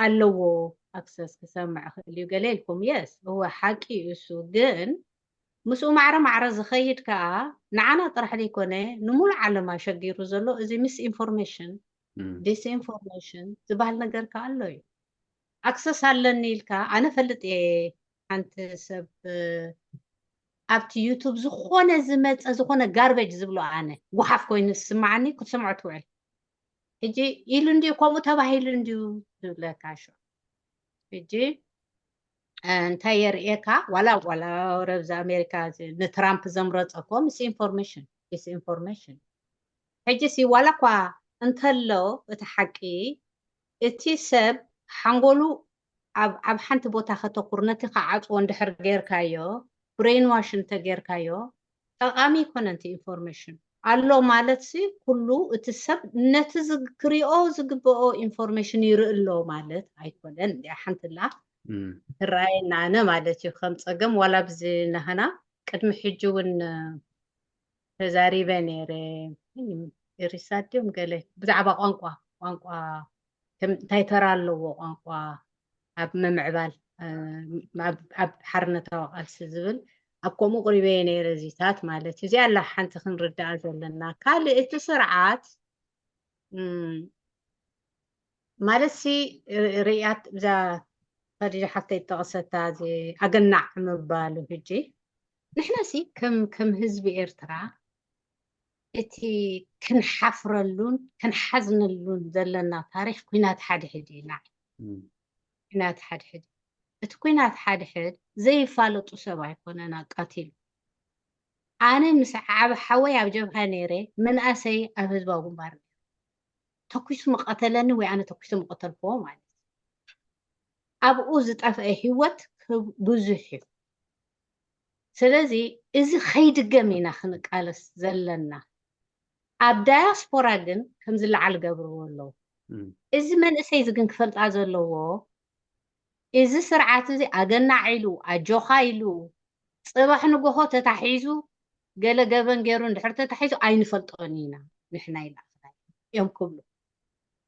ኣለዎ access ክሰምዕ ክእል እዩ ገለ ኢልኩም። Yes እወ ሓቂ እዩ እሱ ግን ምስኡ ማዕረ ማዕረ ዝኸይድ ከዓ ንዓና ጥራሕ ዘይኮነ ንሙሉእ ዓለም ኣሸጊሩ ዘሎ እዚ misinformation disinformation ዝበሃል ነገር ከዓ ኣሎ እዩ። Access ኣለኒ ኢልካ ኣነ ፈልጥ እየ ሓንቲ ሰብ ኣብቲ YouTube ዝኾነ ዝመፀ ዝኾነ garbage ዝብሎ ኣነ ጉሓፍ ኮይኑ ዝስምዓኒ ክትሰምዖ ትውዕል። ሕጂ ኢሉ እንድዩ ከምኡ ተባሂሉ እንድዩ ዝብለካ ሹዕ ሕጂ እንታይ የርእየካ ዋላ ዋላ ረብዚ ኣሜሪካ ንትራምፕ ዘምረፀ እኮ misinformation disinformation ሕጂ ሲ ዋላ እኳ እንተሎ እቲ ሓቂ እቲ ሰብ ሓንጎሉ ኣብ ኣብ ሓንቲ ቦታ ከተኩር ነቲ ከዓፅዎ እንድሕር ገይርካዮ brainwash እንተገይርካዮ ጠቓሚ ኣይኮነን እቲ information ኣሎ ማለት ሲ ኩሉ እቲ ሰብ ነቲ ክሪኦ ዝግብኦ information ይርኢ ኣሎ ማለት ኣይኮነን እያ ሓንትላ ትረኣየና ኣነ ማለት እዩ ከም ፀገም ዋላ ብዚ ናህና ቅድሚ ሕጂ እውን ተዛሪበ ነይረ ሪሳት ድዮም ገለ ብዛዕባ ቋንቋ ቋንቋ እንታይ ተራ ኣለዎ ቋንቋ ኣብ ምምዕባል ኣብ ሓርነታዊ ቃልሲ ዝብል ኣብ ከምኡ ቅሪበየ ነይረ እዚታት ማለት እዩ እዚኣ ኣላ ሓንቲ ክንርዳኣ ዘለና ካልእ እቲ ስርዓት ማለት ሲ ርእያት ብዛ ፈሪዳ ሓፍተይ ዝጠቐሰታ ኣገናዕ ምባሉ ሕጂ ንሕና ሲ ከም ከም ህዝቢ ኤርትራ እቲ ክንሓፍረሉን ክንሓዝነሉን ዘለና ታሪክ ኩናት ሓድሕድ እዩ ንዓይ ኩናት ሓድሕድ እቲ ኩናት ሓድሕድ ዘይፋለጡ ሰብ ኣይኮነን ኣቃቲሉ ኣነ ምስ ዓብ ሓወይ ኣብ ጀብሃ ነይረ ምንኣሰይ ኣብ ህዝባዊ ግንባር ተኩሱ ምቐተለኒ ወይ ኣነ ተኩሱ ምቐተልክዎ ማለት ኣብኡ ዝጠፍአ ህይወት ብዙሕ እዩ ስለዚ እዚ ከይድገም ኢና ክንቃለስ ዘለና ኣብ ዳያስፖራ ግን ከምዚ ለዓል ገብርዎ ኣለዉ እዚ መንእሰይ እዚ ግን ክፈልጣ ዘለዎ እዚ ስርዓት እዚ ኣገናዕ ኢሉ ኣጆኻ ኢሉ ፅባሕ ንጎሆ ተታሒዙ ገለ ገበን ገይሩ እንድሕር ተታሒዙ ኣይንፈልጦን ኢና ንሕና ኢላፍና እዮም ክብሉ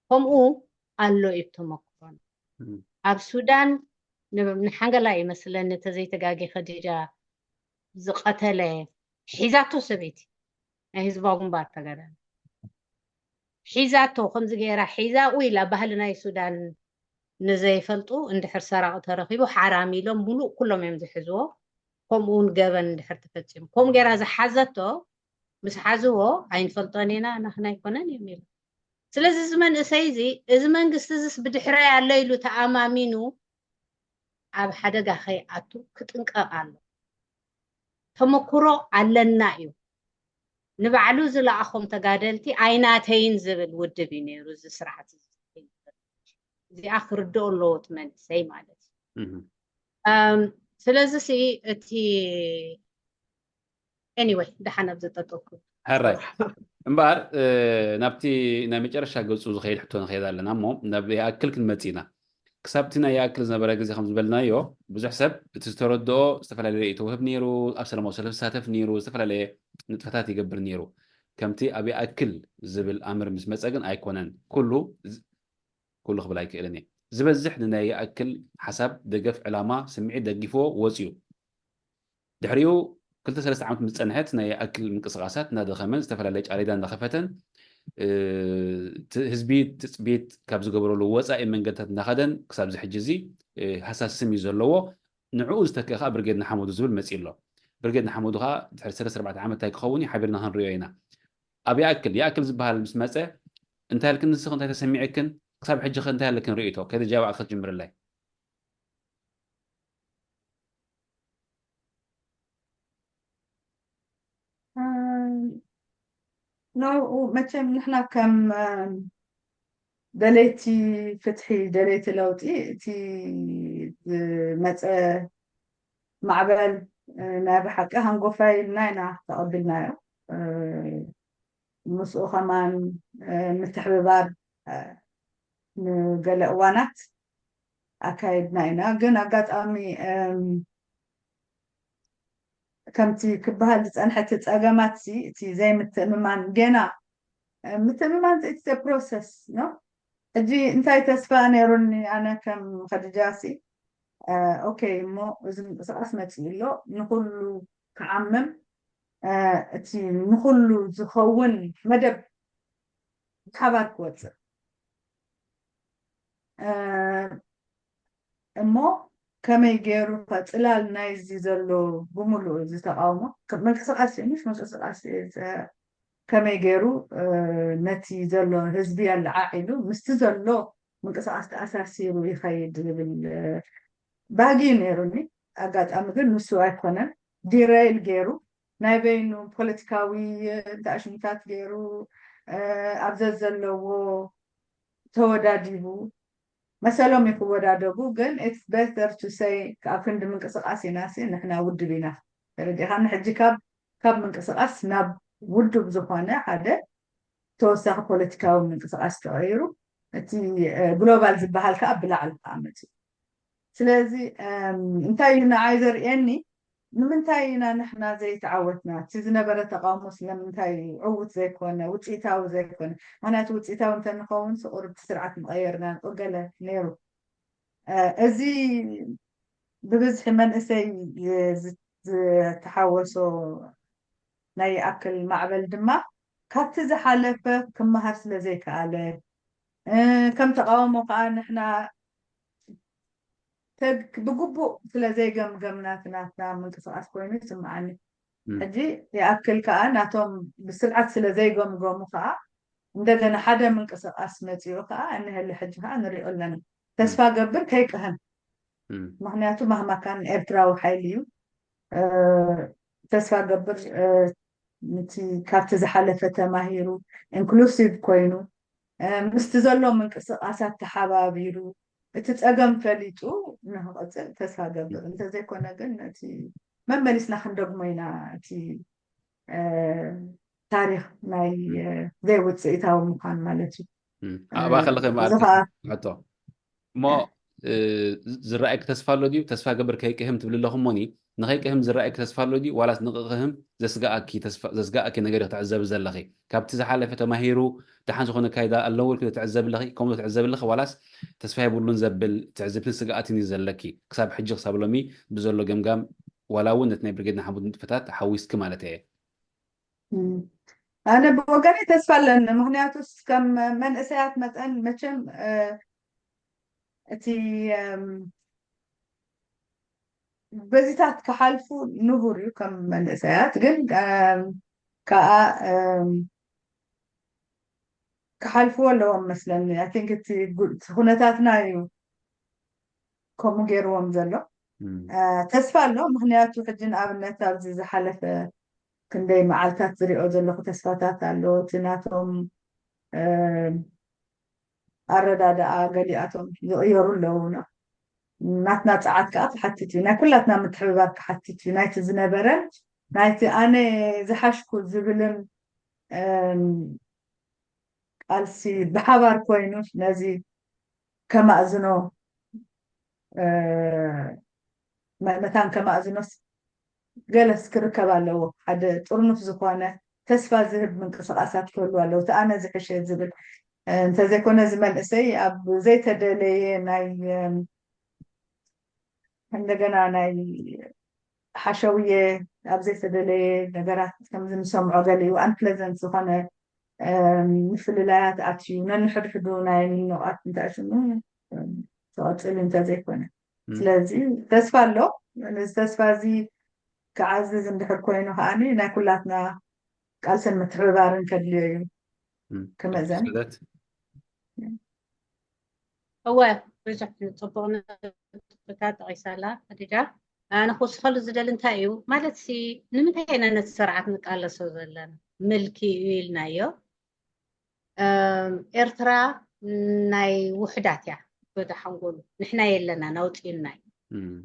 ከምኡ ኣሎ እዩ ተመክሮን ኣብ ሱዳን ንሓንገላ ይመስለኒ ተዘይተጋጊ ከዲጃ ዝቐተለ ሒዛቶ ሰበይቲ ናይ ህዝባዊ ግንባር ተጋዳሊ ሒዛቶ ከምዚ ገይራ ሒዛ ኡ ኢላ ባህሊ ናይ ሱዳን ንዘይፈልጡ እንድሕር ሰራቂ ተረኪቡ ሓራም ኢሎም ሙሉእ ኩሎም እዮም ዝሕዝዎ ከምኡ እውን ገበን እንድሕር ተፈፂሙ ከምኡ ገይራ ዝሓዘቶ ምስ ሓዝዎ ኣይንፈልጦን ኢና ናክና ኣይኮነን እዮም ኢሉ ስለዚ እዚ መንእሰይ እዚ እዚ መንግስቲ እዚስ ብድሕረይ ኣሎ ኢሉ ተኣማሚኑ ኣብ ሓደጋ ከይኣቱ ክጥንቀቕ ኣሎ ተመክሮ ኣለና እዩ ንባዕሉ ዝለኣኾም ተጋደልቲ ኣይናተይን ዝብል ውድብ እዩ ነይሩ እዚ ስርዓት እዚኣ ክርድኦ ኣለዎ እቲ መንእሰይ ማለት እዩ ስለዚ ሲ እቲ anyway ደሓን ኣብ ዝጠጠኩ ሕራይ እምበኣር ናብቲ ናይ መጨረሻ ገፁ ዝኸይድ ሕቶ ንኸይድ ኣለና እሞ ናብ ይኣክል ክንመፅ ኢና ክሳብቲ ናይ ይኣክል ዝነበረ ግዜ ከም ዝበልናዮ ብዙሕ ሰብ እቲ ዝተረድኦ ዝተፈላለየ ርእይቶ ውህብ ነይሩ ኣብ ሰላማዊ ሰልፊ ዝሳተፍ ነይሩ ዝተፈላለየ ንጥፈታት ይገብር ነይሩ ከምቲ ኣብ ይኣክል ዝብል ኣምር ምስ መፀ ግን ኣይኮነን ኩሉ ኩሉ ክብል ኣይክእልን እየ ዝበዝሕ ንናይ ይኣክል ሓሳብ ደገፍ ዕላማ ስምዒት ደጊፍዎ ወፅዩ ድሕሪኡ ክልተ ሰለስተ ዓመት ምስ ጸንሐት ናይ ይኣክል ምንቅስቓሳት እናደኸመን ዝተፈላለየ ጫሌዳ እናኸፈተን፣ እ፣ ት-፣ ህዝቢ ትጽቢት ካብ ዝገበረሉ ወጻኢ መንገድታት እናኸደን ክሳብ እዚ ሕጂ እዚ፣ እ፣ ሃሳስ ስም እዩ ዘለዎ። ንዕኡ ዝተክእ ከኣ ብርጌድ ንሓመዱ ዝብል መጺኡ ኣሎ። ብርጌድ ንሓመዱ ከኣ ድሕሪ ሰለስተ ኣርባዕተ ዓመት እንታይ ክኸውን እዩ ሓቢርና ክንርእዮ ኢና። ኣብ ይኣክል፣ ይኣክል ዝበሃል ምስ መጸ እንታይ ኢልክን ንስኺ እንታይ ተሰሚዕክን? ክሳብ ሕጂ ከ እንታይ ኣለክን ርእይቶ? ከይደ ጃባኣ ክትጅምርለይ። ናብኡ መቸም ንሕና ከም ደለይቲ ፍትሒ፣ ደለይቲ ለውጢ፣ እቲ ዝመፀ ማዕበል ናይ ብሓቂ ሃንጎፋይ ኢልና ኢና ተቐቢልናዮ። ምስኡ ከማን ምትሕብባር ንገለ እዋናት ኣካይድና ኢና። ግን ኣጋጣሚ ከምቲ ክበሃል ዝፀንሐ እቲ ፀገማት ሲ እቲ ዘይምትእምማን ገና ምትእምማን ሲ it's a process ነው። ሕጂ እንታይ ተስፋ ነይሩኒ ኣነ ከም ከድጃ ሲ ኦኬ እሞ እዚ ምንቅስቃስ መፅኡ ኣሎ ንኩሉ ክዓምም እቲ ንኩሉ ዝኸውን መደብ ብሓባር ክወፅእ እሞ ከመይ ገይሩ ከ ፅላል ናይዚ ዘሎ ብምሉእ እዚ ተቃውሞ ምንቅስቃስ እዩ ምሽ ምንቅስቃስ ከመይ ገይሩ ነቲ ዘሎ ህዝቢ ኣለዓዒሉ ምስቲ ዘሎ ምንቅስቃስ ተኣሳሲሩ ይኸይድ ዝብል ባህጊ እዩ ነይሩኒ። ኣጋጣሚ ግን ንሱ ኣይኮነን። ዲረይል ገይሩ ናይ በይኑ ፖለቲካዊ ተኣሽሙታት ገይሩ ኣብ ዘዘለዎ ተወዳዲቡ መሰሎም ይክወዳደቡ። ግን it's better to say ኣብ ክንዲ ምንቅስቃስ ኢና ሲ ንሕና ውድብ ኢና ተረዲእካ ሕጂ ካብ ካብ ምንቅስቃስ ናብ ውድብ ዝኾነ ሓደ ተወሳኺ ፖለቲካዊ ምንቅስቃስ ተቐይሩ እቲ ግሎባል ዝበሃል ከዓ ብላዕሊ ከዓ መፅኡ። ስለዚ እንታይ እዩ ንዓይ ዘርእየኒ ንምንታይ ኢና ንሕና ዘይተዓወትና? እቲ ዝነበረ ተቃውሞ ስለምንታይ እዩ ዕውት ዘይኮነ ውፅኢታዊ ዘይኮነ? ምክንያቱ ውፅኢታዊ እንተንኸውን ስቁር እቲ ስርዓት ምቀየርና ንቁገለ ነይሩ። እዚ ብብዝሒ መንእሰይ ዝተሓወሶ ናይ ይኣክል ማዕበል ድማ ካብቲ ዝሓለፈ ክመሃር ስለ ዘይከኣለ ከም ተቃውሞ ከዓ ንሕና ብግቡእ ስለ ዘይገምገምና እቲ ናትና ምንቅስቃስ ኮይኑ ይስምዓኒ። ሕጂ ይኣክል ከዓ ናቶም ብስርዓት ስለ ዘይገምገሙ ከዓ እንደገና ሓደ ምንቅስቃስ መፂኡ ከዓ እንሀሊ ሕጂ ከዓ ንሪኦ ኣለና። ተስፋ ገብር ከይቅህም ምክንያቱ ማህማካን ኤርትራዊ ሓይሊ እዩ። ተስፋ ገብር እቲ ካብቲ ዝሓለፈ ተማሂሩ ኢንክሉሲቭ ኮይኑ ምስቲ ዘሎ ምንቅስቃሳት ተሓባቢሩ እቲ ፀገም ፈሊጡ ንክቅፅል ተስፋ ገብር እንተዘይኮነ ግን እቲ መመሊስና ክንደግሞ ኢና እቲ ታሪክ ናይ ዘይውፅኢታዊ ምኳን ማለት እዩ። ኣብኣ ከለኸ ማለትቶ እሞ ዝረኣየኪ ተስፋ ኣሎ ድዩ? ተስፋ ገብር ከይቅህም ትብል ኣለኹ እሞኒ ንኸይቅህም ዝረኣየኪ ተስፋ ኣሎ ድዩ? ዋላስ ንክቅህም ዘስጋኣኪ ነገር ክትዕዘቢ ዘለኺ? ካብቲ ዝሓለፈ ተማሂሩ ደሓን ዝኾነ ካይዳ ኣለዎ ኢልኪ ትዕዘቢ ኣለኺ? ከምኡ ትዕዘቢ ኣለኺ ዋላስ ተስፋ የብሉን ዘብል ትዕዝብትን ስግኣትን እዩ ዘለኪ? ክሳብ ሕጂ ክሳብ ሎሚ ብዘሎ ገምጋም ዋላ እውን ነቲ ናይ ብርጌድ ንሓመዱ ንጥፈታት ሓዊስኪ ማለት እየ። ኣነ ብወገነይ ተስፋ ኣለኒ። ምክንያቱስ ከም መንእሰያት መጠን መቸም እቲ በዚታት ክሓልፉ ንቡር እዩ ከም መንእሰያት ግን ከዓ ክሓልፍዎ ኣለዎም መስለኒ። I think እቲ ኩነታትና እዩ ከምኡ ገይርዎም ዘሎ። ተስፋ ኣሎ። ምክንያቱ ሕጂ ንኣብነት ኣብዚ ዝሓለፈ ክንደይ መዓልታት ዝሪኦ ዘለኹ ተስፋታት ኣሎ። እቲ ናቶም ኣረዳድኣ ገሊኣቶም ይቕየሩ ኣለዉ። ናትና ፀዓት ከዓ ክሓትት እዩ። ናይ ኩላትና ምትሕብባር ክሓትት እዩ። ናይቲ ዝነበረን ናይቲ ኣነ ዝሓሽኩ ዝብልን ቃልሲ ብሓባር ኮይኑ ነዚ ከማእዝኖ መታን ከማእዝኖስ ገለስ ክርከብ ኣለዎ። ሓደ ጥርኑፍ ዝኾነ ተስፋ ዝህብ ምንቅስቃሳት ክህሉ ኣለዎ። እቲ ኣነ ዝሕሸ ዝብል እንተዘይኮነ እዚ መንእሰይ ኣብ ዘይተደለየ ናይ እንደገና ናይ ሓሸውየ ኣብ ዘይተደለየ ነገራት ከምዚ ንሰምዖ ገሊኡ ኣንፕለዘንት ዝኾነ እም፣ ምፍልላያት ኣትዩ ነንሕድሕዱ ናይ ምንቕኣት እንታይ ሽሙ እም፣ ተቐጽል እንተዘይኮነ። ስለዚ ተስፋ ኣሎ። ነዚ ተስፋ እዚ ክዓዝዝ እንድሕር ኮይኑ ከዓኒ ናይ ኩላትና ቃልስን ምትሕብባርን ከድልዮ እዩ ክመዘን። ሰለት እወ፣ ብዙሕ ጽቡቕ ነጥብታት ጠቒሳላ ከዲጃ። ኣነ ክውስኸሉ ዝደሊ እንታይ እዩ ማለት ሲ፣ ንምንታይ ኢና ነቲ ስርዓት ንቃለሶ ዘለና? ምልኪ እዩ ኢልናዮ። እም፣ ኤርትራ ናይ ውሕዳት እያ፣ ወደ ሓንጎሉ ንሕና የለና ናውፂኡና እዩ። እም፣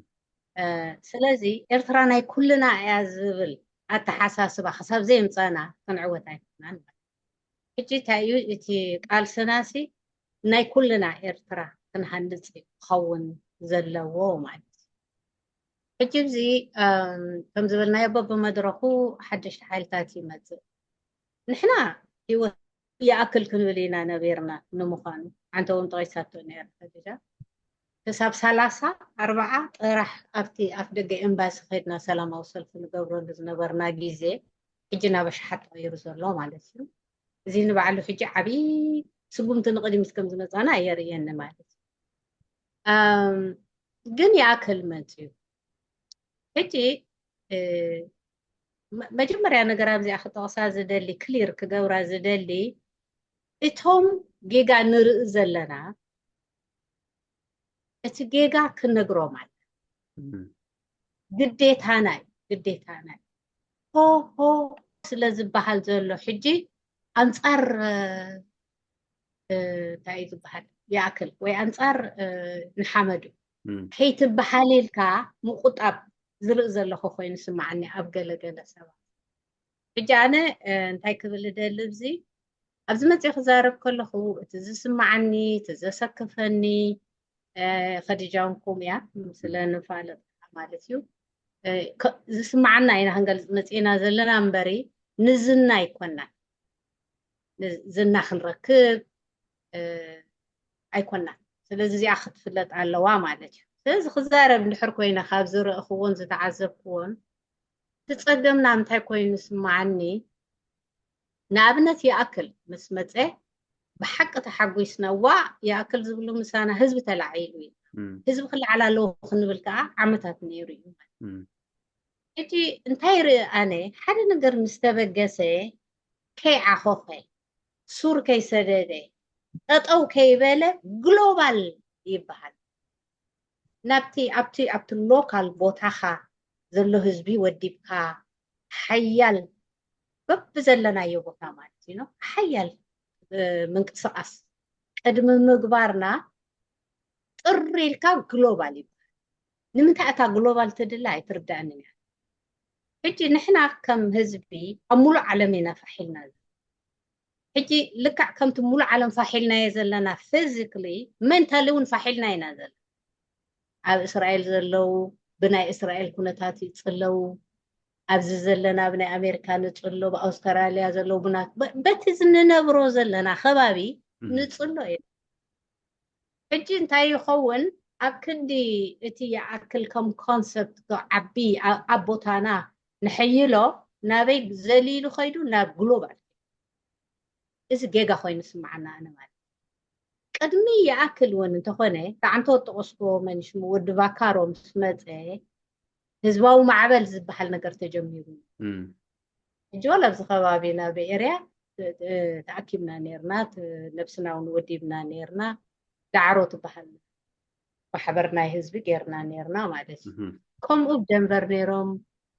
እ፣ ስለዚ ኤርትራ ናይ ኩልና እያ ዝብል ኣተሓሳስባ ክሳብ ዘየምፀና ክንዕወት ኣይኮናን። ሕጂ እንታይ እዩ እቲ ቃልስናሲ ናይ ኩልና ኤርትራ ክንሃንፅ እዩ ክኸውን ዘለዎ ማለት እዩ። ሕጂ እዚ እም፣ ከም ዝበልናዮ በብመድረኹ ሓደሽቲ ሓይልታት ይመፅእ። ንሕና ህይወት ይኣክል ክንብል ኢና ነቢርና። ንምዃኑ ዓንተ እውን ጠቒሳቶ ነይራ ከዲጃ ክሳብ ሰላሳ ኣርባዓ ጥራሕ ኣብቲ ኣፍ ደገ ኤምባሲ ከድና ሰላማዊ ሰልፊ ንገብረሉ ዝነበርና ግዜ ሕጂ ናብ ኣሽሓት ተቐይሩ ዘሎ ማለት እዩ። እዚ ንባዕሉ ሕጂ ዓብዪ ስጉምቲ ንቕድሚት ከም ዝመፃና የርእየኒ ማለት እዩ። ኣም፣ ግን ይኣክል መፅዩ። ሕጂ እ፣ መ- መጀመርያ ነገር ኣብዚኣ ክጠቕሳ ዝደሊ ክሊር ክገብራ ዝደሊ እቶም ጌጋ ንርኢ ዘለና እቲ ጌጋ ክነግሮም ኣለ እም፣ ግዴታና እዩ ግዴታና እዩ ሆ ሆ ስለ ዝበሃል ዘሎ ሕጂ ኣንፃር እ፣ እ፣ እንታይ እዩ ዝበሃል ይኣክል ወይ ኣንፃር እ፣ ንሓመዱ እም፣ ከይትበሃል ኢልካ ምቁጣብ ዝርኢ ዘለኹ ኮይኑ ስምዓኒ ኣብ ገለገለ ሰባት። ሕጂ ኣነ እ፣ እንታይ ክብል እደሊ እዚ ኣብዚ መፅእ ክዛረብ ከለኹ እቲ ዝስምዓኒ እቲ ዘሰክፈኒ እ፣ ከዲጃ እውን ከምኡ እያ ስለ ንፋለጥ ማለት እዩ እ፣ ከ- ዝስምዓና ኢና ክንገልፅ መፅእና ዘለና እምበሪ ንዝና ኣይኮናን ን- ዝና ክንረክብ እ፣ ኣይኮናን። ስለዚ እዚኣ ክትፍለጥ ኣለዋ ማለት እዩ። ስለዚ ክዛረብ እንድሕር ኮይነ ካብ ዝረእኽዎን ዝተዓዘብክዎን እቲ ጸገምና እንታይ ኮይኑ ስምዓኒ ንኣብነት ይኣክል ምስ መጸ ብሓቂ ተሓጒስና ዋ ይኣክል ዝብሉ ምሳና ህዝቢ ተላዒሉ እዩ። እም፣ ህዝቢ ክለዓል ኣለዎ ክንብል ከዓ ዓመታት ነይሩ እዩ። እም፣ ሕጂ እንታይ ርኢ ኣነ ሓደ ነገር ምስ ተበገሰ ከይዓኾኸ ሱር ከይሰደደ ጠጠው ከይበለ ግሎባል ይበሃል። ናብቲ ኣብቲ ኣብቲ ሎካል ቦታኻ ዘሎ ህዝቢ ወዲብካ ሓያል በብዘለናዮ ቦታ ማለት እዩ ሓያል እ፣ ምንቅስቃስ ቅድሚ ምግባርና ጥር ኢልካ ግሎባል ይበሃል። ንምንታይ እታ ግሎባል ትድለ ኣይትርዳእንን እያ። ሕጂ ንሕና ከም ህዝቢ ኣብ ሙሉእ ዓለም ኢና ፋሕ ኢልና ዘለና። ሕጂ ልክዕ ከምቲ ሙሉእ ዓለም ፋሕ ኢልናዮ ዘለና ፊዚክሊ ሜንታሊ እውን ፋሕ ኢልና ኢና ዘለና። ኣብ እስራኤል ዘለዉ ብናይ እስራኤል ኩነታት ይፅለዉ፣ ኣብዚ ዘለና ብናይ ኣሜሪካ ንፅሎ፣ ኣብ ኣውስትራልያ ዘለዉ ብና በ- በቲ ዝንነብሮ ዘለና ከባቢ እም፣ ንፅሎ እዩ። ሕጂ እንታይ ይኸውን ኣብ ክንዲ እቲ ይኣክል ከም ኮንሰፕት ዓቢ ኣ- ኣብ ቦታና ንሐይሎ ናበይ ዘሊሉ ከይዱ ናብ ግሎባል እዚ ጌጋ ኮይኑ ስምዓና ኣነ ማለት ቅድሚ ይኣክል እውን እንተኾነ ጣዕንተ ወጥቆስኮ መንሽሙ ወዲ ቫካሮ ምስ መፀ ህዝባዊ ማዕበል ዝበሃል ነገር ተጀሚሩ እም፣ ሕጂ ወላ ኣብዚ ከባቢ ናብ ኤርያ እ- እ- ተኣኪብና ነርና ት- ነብስና እውን ወዲብና ነርና ዳዕሮ ትበሃል ማሕበር ናይ ህዝቢ ጌርና ነርና ማለት እዩ እም፣ ከምኡ ደንቨር ነይሮም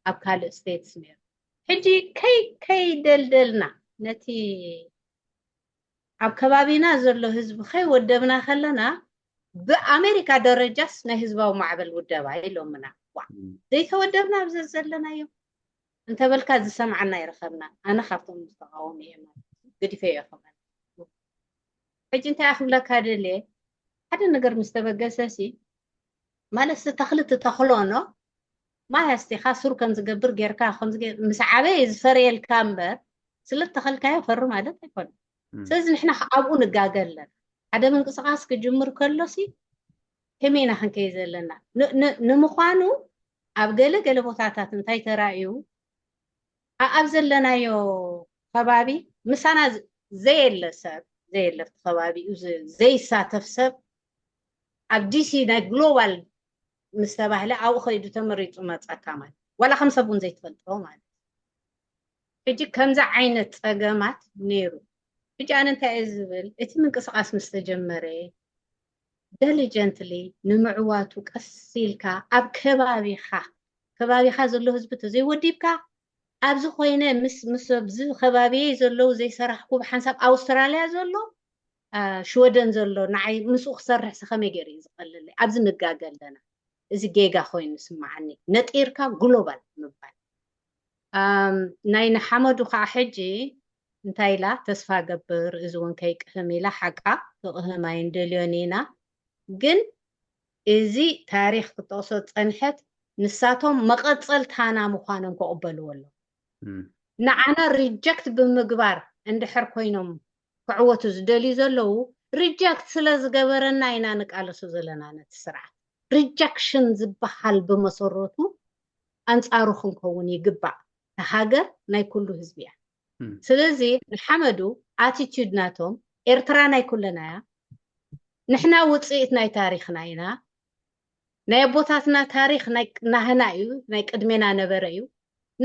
ኣብ ካልእ ስቴትስ ነይሩ ሕጂ ከይ ከይደልደልና ነቲ ኣብ ከባቢና ዘሎ ህዝቢ ከይወደብና ከለና ብኣሜሪካ ደረጃስ ናይ ህዝባዊ ማዕበል ውደባ ኢሎምና ዋ እም፣ ዘይተወደብና ኣብዚ ዘለናዮ እንተበልካ ዝሰምዓና ይረኸብና ኣነ ካብቶም ዝተቃወሙ እየ ማለት እዩ። ገዲፈ እየ ከማን ሕጂ እንታይ ክብለካ ደልየ ሓደ ነገር ምስ ተበገሰ ሲ ማለት ሲ ተኽሊ ትተኽሎ ኖ ማይ ኣስቲኻ ሱር ከም ዝገብር ጌርካ ከምዚ ገ- ምስ ዓበየ ዝፈርየልካ እምበር ስለ ተኸልካዮ ፈሪ ማለት ኣይኮነ እም፣ ስለዚ ንሕና ከ- ኣብኡ ንጋገ ኣለና ሓደ ምንቅስቃስ ክጅምር ከሎ ሲ ከመይ ኢና ክንከይ ዘለና ን- ን- ንምዃኑ ኣብ ገለ ገለ ቦታታት እንታይ ተራእዩ ኣብ ዘለናዮ ከባቢ ምሳና ዘየለ ሰብ ዘየለ ኣብቲ ከባቢኡ ዘይሳተፍ ሰብ ኣብ ዲሲ ናይ ግሎባል ምስ ተባህለ ኣብኡ ከይዱ ተመሪፁ መፀካ ማለት ዋላ ከም ሰብ እውን ዘይትፈልጦ ማለት ሕጂ ከምዚ ዓይነት ፀገማት ነይሩ። ሕጂ ኣነ እንታይ እየ ዝብል እቲ ምንቅስቃስ ምስ ተጀመረ ደሊጀንትሊ ንምዕዋቱ ቀስ ኢልካ ኣብ ከባቢኻ ከባቢኻ ዘሎ ህዝቢ ተዘይወዲብካ ኣብዚ ኮይነ ምስ ምስ ኣብዚ ከባቢየይ ዘለዉ ዘይሰራሕኩ ብሓንሳብ ኣውስትራልያ ዘሎ ሽወደን ዘሎ ንዓይ ምስኡ ክሰርሕ ከመይ ገይሩ እዩ ዝቀልለይ ኣብዚ ንጋገ ኣለና እዚ ጌጋ ኮይኑ ይስምዓኒ ነጢርካ ግሎባል ምባል ናይ ንሓመዱ ከዓ ሕጂ እንታይ ኢላ ተስፋ ገብር እዚ እውን ከይቅህም ኢላ ሓቃ ክቅህም ኣይንደልዮን ኢና ግን እዚ ታሪክ ክትጠቅሶ ዝፀንሐት ንሳቶም መቀፀልታና ምኳኖም ክቅበልዎ ኣለዎም ንዓና ሪጀክት ብምግባር እንድሕር ኮይኖም ክዕወቱ ዝደልዩ ዘለዉ ሪጀክት ስለ ዝገበረና ኢና ንቃለሶ ዘለና ነቲ ስርዓት ሪጀክሽን ዝበሃል ብመሰረቱ ኣንፃሩ ክንከውን ይግባእ ሃገር ናይ ኩሉ ህዝቢ እያ ስለዚ ንሓመዱ ኣቲቱድ ናቶም ኤርትራ ናይ ኩለና እያ ንሕና ውፅኢት ናይ ታሪክና ኢና ናይ ኣቦታትና ታሪክ ናህና እዩ ናይ ቅድሜና ነበረ እዩ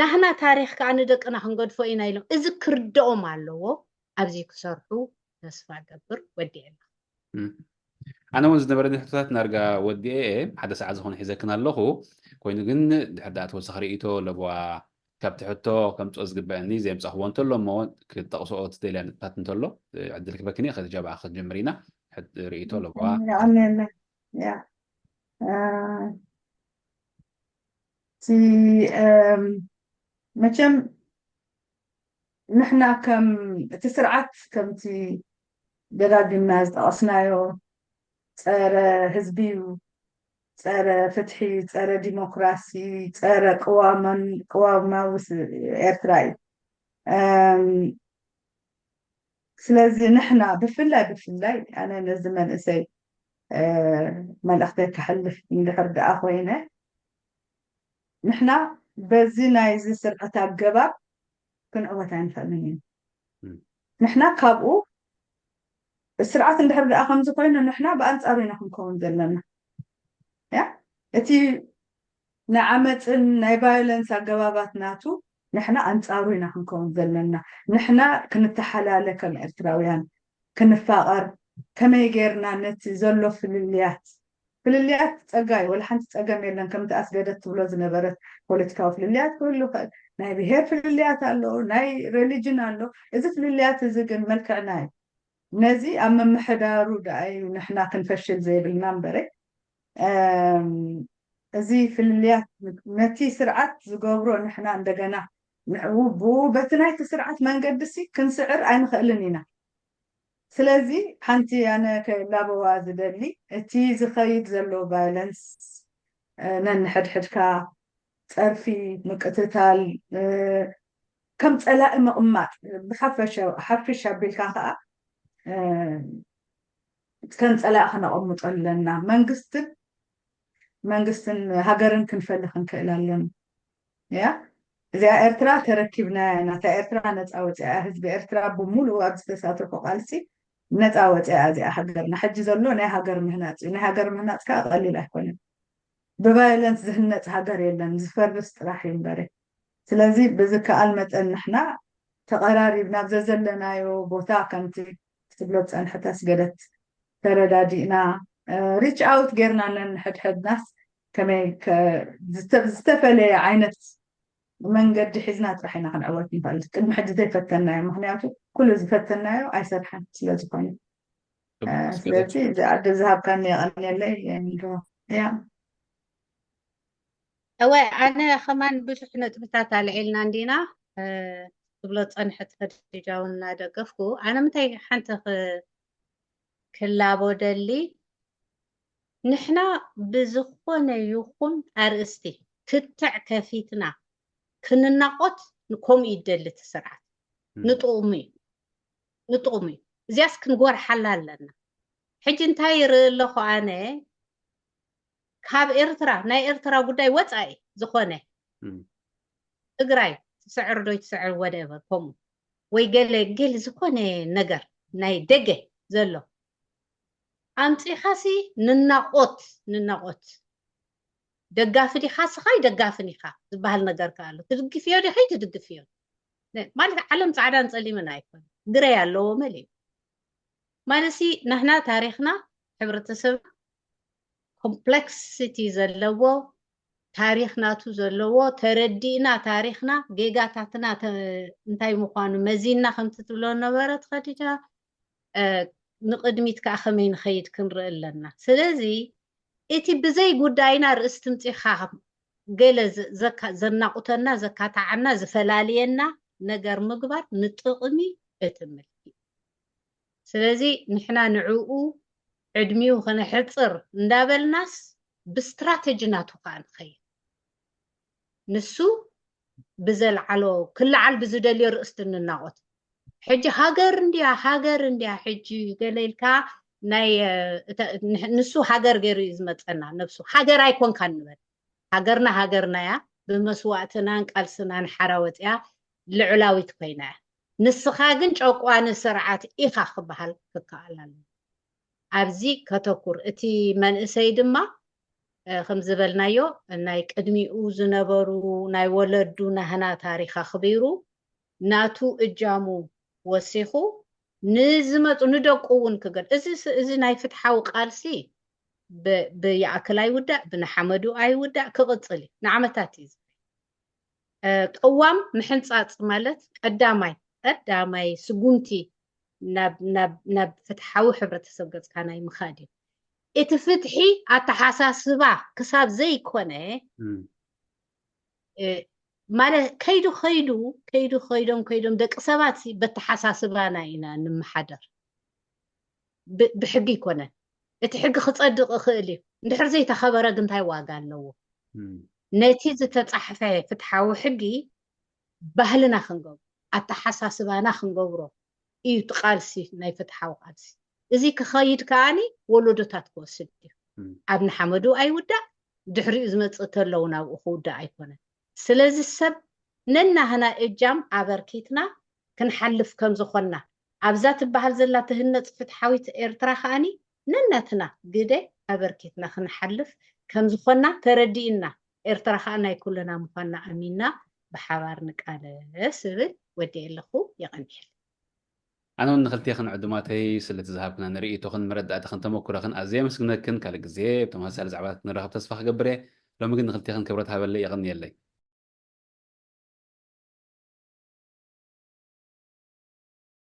ናህና ታሪክ ከዓ ንደቅና ክንገድፎ ኢና ኢሎም እዚ ክርደኦም ኣለዎ ኣብዚ ክሰርሑ ተስፋ ገብር ወዲኤና ኣነ እውን ዝነበረኒ ሕቶታት ናርጋ ወዲኤ እየ ሓደ ሰዓት ዝኾነ ሒዘክን ኣለኹ ኮይኑ ግን ድሕር ዳኣ ተወሳኺ ርእቶ ለብዋ ካብቲ ሕቶ ከምፅኦ ዝግበአኒ ዘየምፃኽዎ እንተሎ እሞ ክጠቕስኦ ትደልያ ነጥብታት እንተሎ ዕድል ክበክኒ ከዚ ጀብኣ ክትጀምር ኢና ርእቶ ለብዋ ኣሜን እቲ መቸም ንሕና ከም እቲ ስርዓት ከምቲ ደጋጊምና ዝጠቐስናዮ ፀረ ህዝቢ እዩ ፀረ ፍትሒ ፀረ ዲሞክራሲ ፀረ ቅዋማዊ ኤርትራ እዩ ስለዚ ንሕና ብፍላይ ብፍላይ ኣነ ነዚ መንእሰይ መልእክተይ ከሕልፍ እንድሕር ደኣ ኮይነ ንሕና በዚ ናይዚ ስርዓት ኣገባብ ክንዕወት ኣይንኽእልን ኢና ንሕና ካብኡ ስርዓት እንድሕር ደኣ ከምዚ ኮይኑ ንሕና ብኣንፃሩ ኢና ክንከውን ዘለና ያ እቲ ናይ ዓመፅን ናይ ቫዮለንስ ኣገባባት ናቱ ንሕና ኣንፃሩ ኢና ክንከውን ዘለና ንሕና ክንተሓላለ ከም ኤርትራውያን ክንፋቐር ከመይ ጌርና ነቲ ዘሎ ፍልልያት ፍልልያት ፀጋ እዩ ወላ ሓንቲ ፀገም የለን ከምቲ ኣስገደት ትብሎ ዝነበረት ፖለቲካዊ ፍልልያት ክህሉ ይኽእል ናይ ብሄር ፍልልያት ኣሎ ናይ ሬሊጅን ኣሎ እዚ ፍልልያት እዚ ግን መልክዕና እዩ ነዚ ኣብ ምምሕዳሩ ደኣ እዩ ንሕና ክንፈሽል ዘይብልና እምበረ እዚ ፍልልያት ነቲ ስርዓት ዝገብሮ ንሕና እንደገና ንዕኡ ብኡ በቲ ናይቲ ስርዓት መንገዲ ሲ ክንስዕር ኣይንኽእልን ኢና ስለዚ ሓንቲ ኣነ ከላበዋ ዝደሊ እቲ ዝኸይድ ዘሎ ቫይለንስ ነንሕድሕድካ ፀርፊ ምቅትታል ከም ፀላኢ ምቕማጥ ብሓፈሻ ሓፊሽ ኣቢልካ ከዓ ከም ፀላኢ ከነቐምጦ ኣለና መንግስትን መንግስትን ሃገርን ክንፈሊ ክንክእል ኣለና እያ እዚኣ ኤርትራ ተረኪብናያ ኢና እታ ኤርትራ ነፃ ወፂኣ ህዝቢ ኤርትራ ብምሉኡ ኣብ ዝተሳተፎ ቃልሲ ነፃ ወፂኣ እዚኣ ሃገርና ሕጂ ዘሎ ናይ ሃገር ምህናፅ እዩ ናይ ሃገር ምህናፅ ከዓ ቀሊል ኣይኮነን ብቫዮለንስ ዝህነፅ ሃገር የለን ዝፈርስ ጥራሕ እዩ እምበረ ስለዚ ብዝከኣል መጠን ንሕና ተቐራሪብና ኣብ ዘዘለናዮ ቦታ ከምቲ ክትብሎ ዝፀንሐት ኣስገደት ተረዳዲእና ሪች ኣውት ጌርና ነንሕድሕድናስ ከመይ ዝተፈለየ ዓይነት መንገዲ ሒዝና ጥራሕ ኢና ክንዕወት ንኽእል ቅድሚ ሕጂ ዘይፈተናዮ ምክንያቱ ኩሉ ዝፈተናዮ ኣይሰርሐን ስለዝኮነ ስለዚ እዚ ኣደ ዝሃብካኒ የቐንየለይ ያ እወ ኣነ ከማን ብዙሕ ነጥብታት ኣልዒልና እንዲና ትብሎ ፀንሐት ከዲጃ እውን እናደገፍኩ ኣነ ምንታይ ሓንቲ ክላቦ ደሊ ንሕና ብዝኾነ ይኹን ኣርእስቲ ክትዕ ከፊትና ክንናቆት ከምኡ ይደሊ እቲ ስርዓት ንጥቕሙ እዩ ንጥቕሙ እዩ እዚያስ ክንጎርሓላ ኣለና ሕጂ እንታይ ይርኢ ኣለኹ ኣነ ካብ ኤርትራ ናይ ኤርትራ ጉዳይ ወፃኢ ዝኾነ ትግራይ ትስዕር ዶ ይትስዕር፣ whatever፣ ከምኡ ወይ ገለ ገለ ዝኾነ ነገር ናይ ደገ ዘሎ ኣምጺኻሲ ንናቖት፣ ንናቖት። ደጋፊ ዲኻ ስኻይ ደጋፍን ኢኻ ዝበሃል ነገር ከ ኣሎ። ትድግፍዮ ዲኺ ትድግፍዮ? ነ-፣ ማለት ዓለም ጻዕዳን ጸሊምን ኣይኮነ። ግረይ ኣለዎ መሊኡ። ማለትሲ ናህና ታሪኽና፣ ሕብረተሰብ ኮምፕሌክሲቲ ዘለዎ ታሪኽ ናቱ ዘለዎ ተረዲእና ታሪኽና ጌጋታትና ተ-፣ እንታይ ምዃኑ መዚንና ከምቲ ትብሎ ነበረት ኸዲጃ፣ እ፣ ንቕድሚት ከኣ ከመይ ንኸይድ ክንርኢ ኣለና። ስለዚ እቲ ብዘይ ጉዳይና ርእሲ ትምጺኻ ገለ ዘ-፣ ዘካ-፣ ዘናቑተና፣ ዘካታዓና፣ ዝፈላልየና ነገር ምግባር ንጥቕሚ እቲ ምልኪ። ስለዚ ንሕና ንዕኡ ዕድሚኡ ከነሕጽር እንዳበልናስ ብስትራተጂ ናቱ ከኣ ንኸይድ። ንሱ ብዘልዓሎ ክልዓል ብዝደልዮ ርእስቲ ንናቖት። ሕጂ ሃገር እንድያ፣ ሃገር እንድያ፣ ሕጂ ገለ ኢልካ ናይ፣ እ፣ እተ-፣ ንሕ-፣ ንሱ ሃገር ገይሩ እዩ ዝመጸና። ነብሱ ሃገር ኣይኮንካን ንበል። ሃገርና ሃገርና እያ። ብመስዋእትናን ቃልስናን ሓራ ወጽያ ልዑላዊት ኮይና እያ። ንስኻ ግን ጨቋኒ ስርዓት ኢኻ ክበሃል ክከኣል ኣለዎ። ኣብዚ ከተኩር። እቲ መንእሰይ ድማ፣ እ፣ ከም ዝበልናዮ ናይ ቅድሚኡ ዝነበሩ ናይ ወለዱ ናህና ታሪኽ ኣኽቢሩ ናቱ እጃሙ ወሲኹ ንዝመጹ ንደቁ እውን ክገል-፣ እዚ ስ-፣ እዚ ናይ ፍትሓዊ ቃልሲ ብ-፣ ብይኣክል ኣይውዳእ፣ ብንሓመዱ ኣይውዳእ፣ ክቕጽል እዩ። ንዓመታት እዩ ዝብል። እ፣ ቅዋም ምሕንጻጽ ማለት ቀዳማይ፣ ቀዳማይ ስጉምቲ ናብ፣ ናብ፣ ናብ ፍትሓዊ ሕብረተሰብ ገጽካ ናይ ምኻድ እዩ። እቲ ፍትሒ ኣተሓሳስባ ክሳብ ዘይኮነ፣ እም። እ፣ ማለት ከይዱ፣ ከይዱ፣ ከይዱ፣ ከይዶም፣ ከይዶም ደቂ ሰባት ሲ በተሓሳስባና ኢና እንመሓደር። ብ-፣ ብሕጊ ይኮነን። እቲ ሕጊ ክጸድቕ ይኽእል እዩ። እንድሕር ዘይተኸበረ ግን እንታይ ዋጋ ኣለዎ? እም። ነቲ ዝተጻሕፈ ፍትሓዊ ሕጊ ባህልና ክንገብሮ፣ ኣተሓሳስባና ክንገብሮ እዩ እቲ ቃልሲ፣ ናይ ፍትሓዊ ቃልሲ። እዚ ክኸይድ ከኣኒ ወለዶታት ክወስድ እዩ። እም። ኣብ ንሓመዱ ኣይውዳእ፣ ድሕሪኡ ዝመጽእ ተለዉ ናብኡ ክውዳእ ኣይኮነን። ስለዚ ሰብ ነናህና እጃም ኣበርኪትና ክንሓልፍ ከም ዝኾንና፣ ኣብዛ ትበሃል ዘላ ትህነጽ ፍትሓዊት ኤርትራ ከኣኒ ነናትና ግደ ኣበርኪትና ክንሓልፍ ከም ዝኾንና ተረዲእና፣ ኤርትራ ከኣ ናይ ኩልና ምዃንና ኣሚንና ብሓባር ንቃለስ እብል። ወዲኤ ኣለኹ። የቐንየለይ። ኣነ እውን ንኽልቴኽን ዕዱማተይ ስለቲ ዝሃብክናኒ ርእይቶኽን መረዳእታኽን ተመኩሮኽን ኣዝየ የመስግነክን። ካልእ ግዜ ብተመሳሳሊ ዛዕባታት ክንራኸብ ተስፋ ክገብር እየ። ሎሚ ግን ንኽልቴኽን ክብረት ሃበለይ። የቐንየለይ።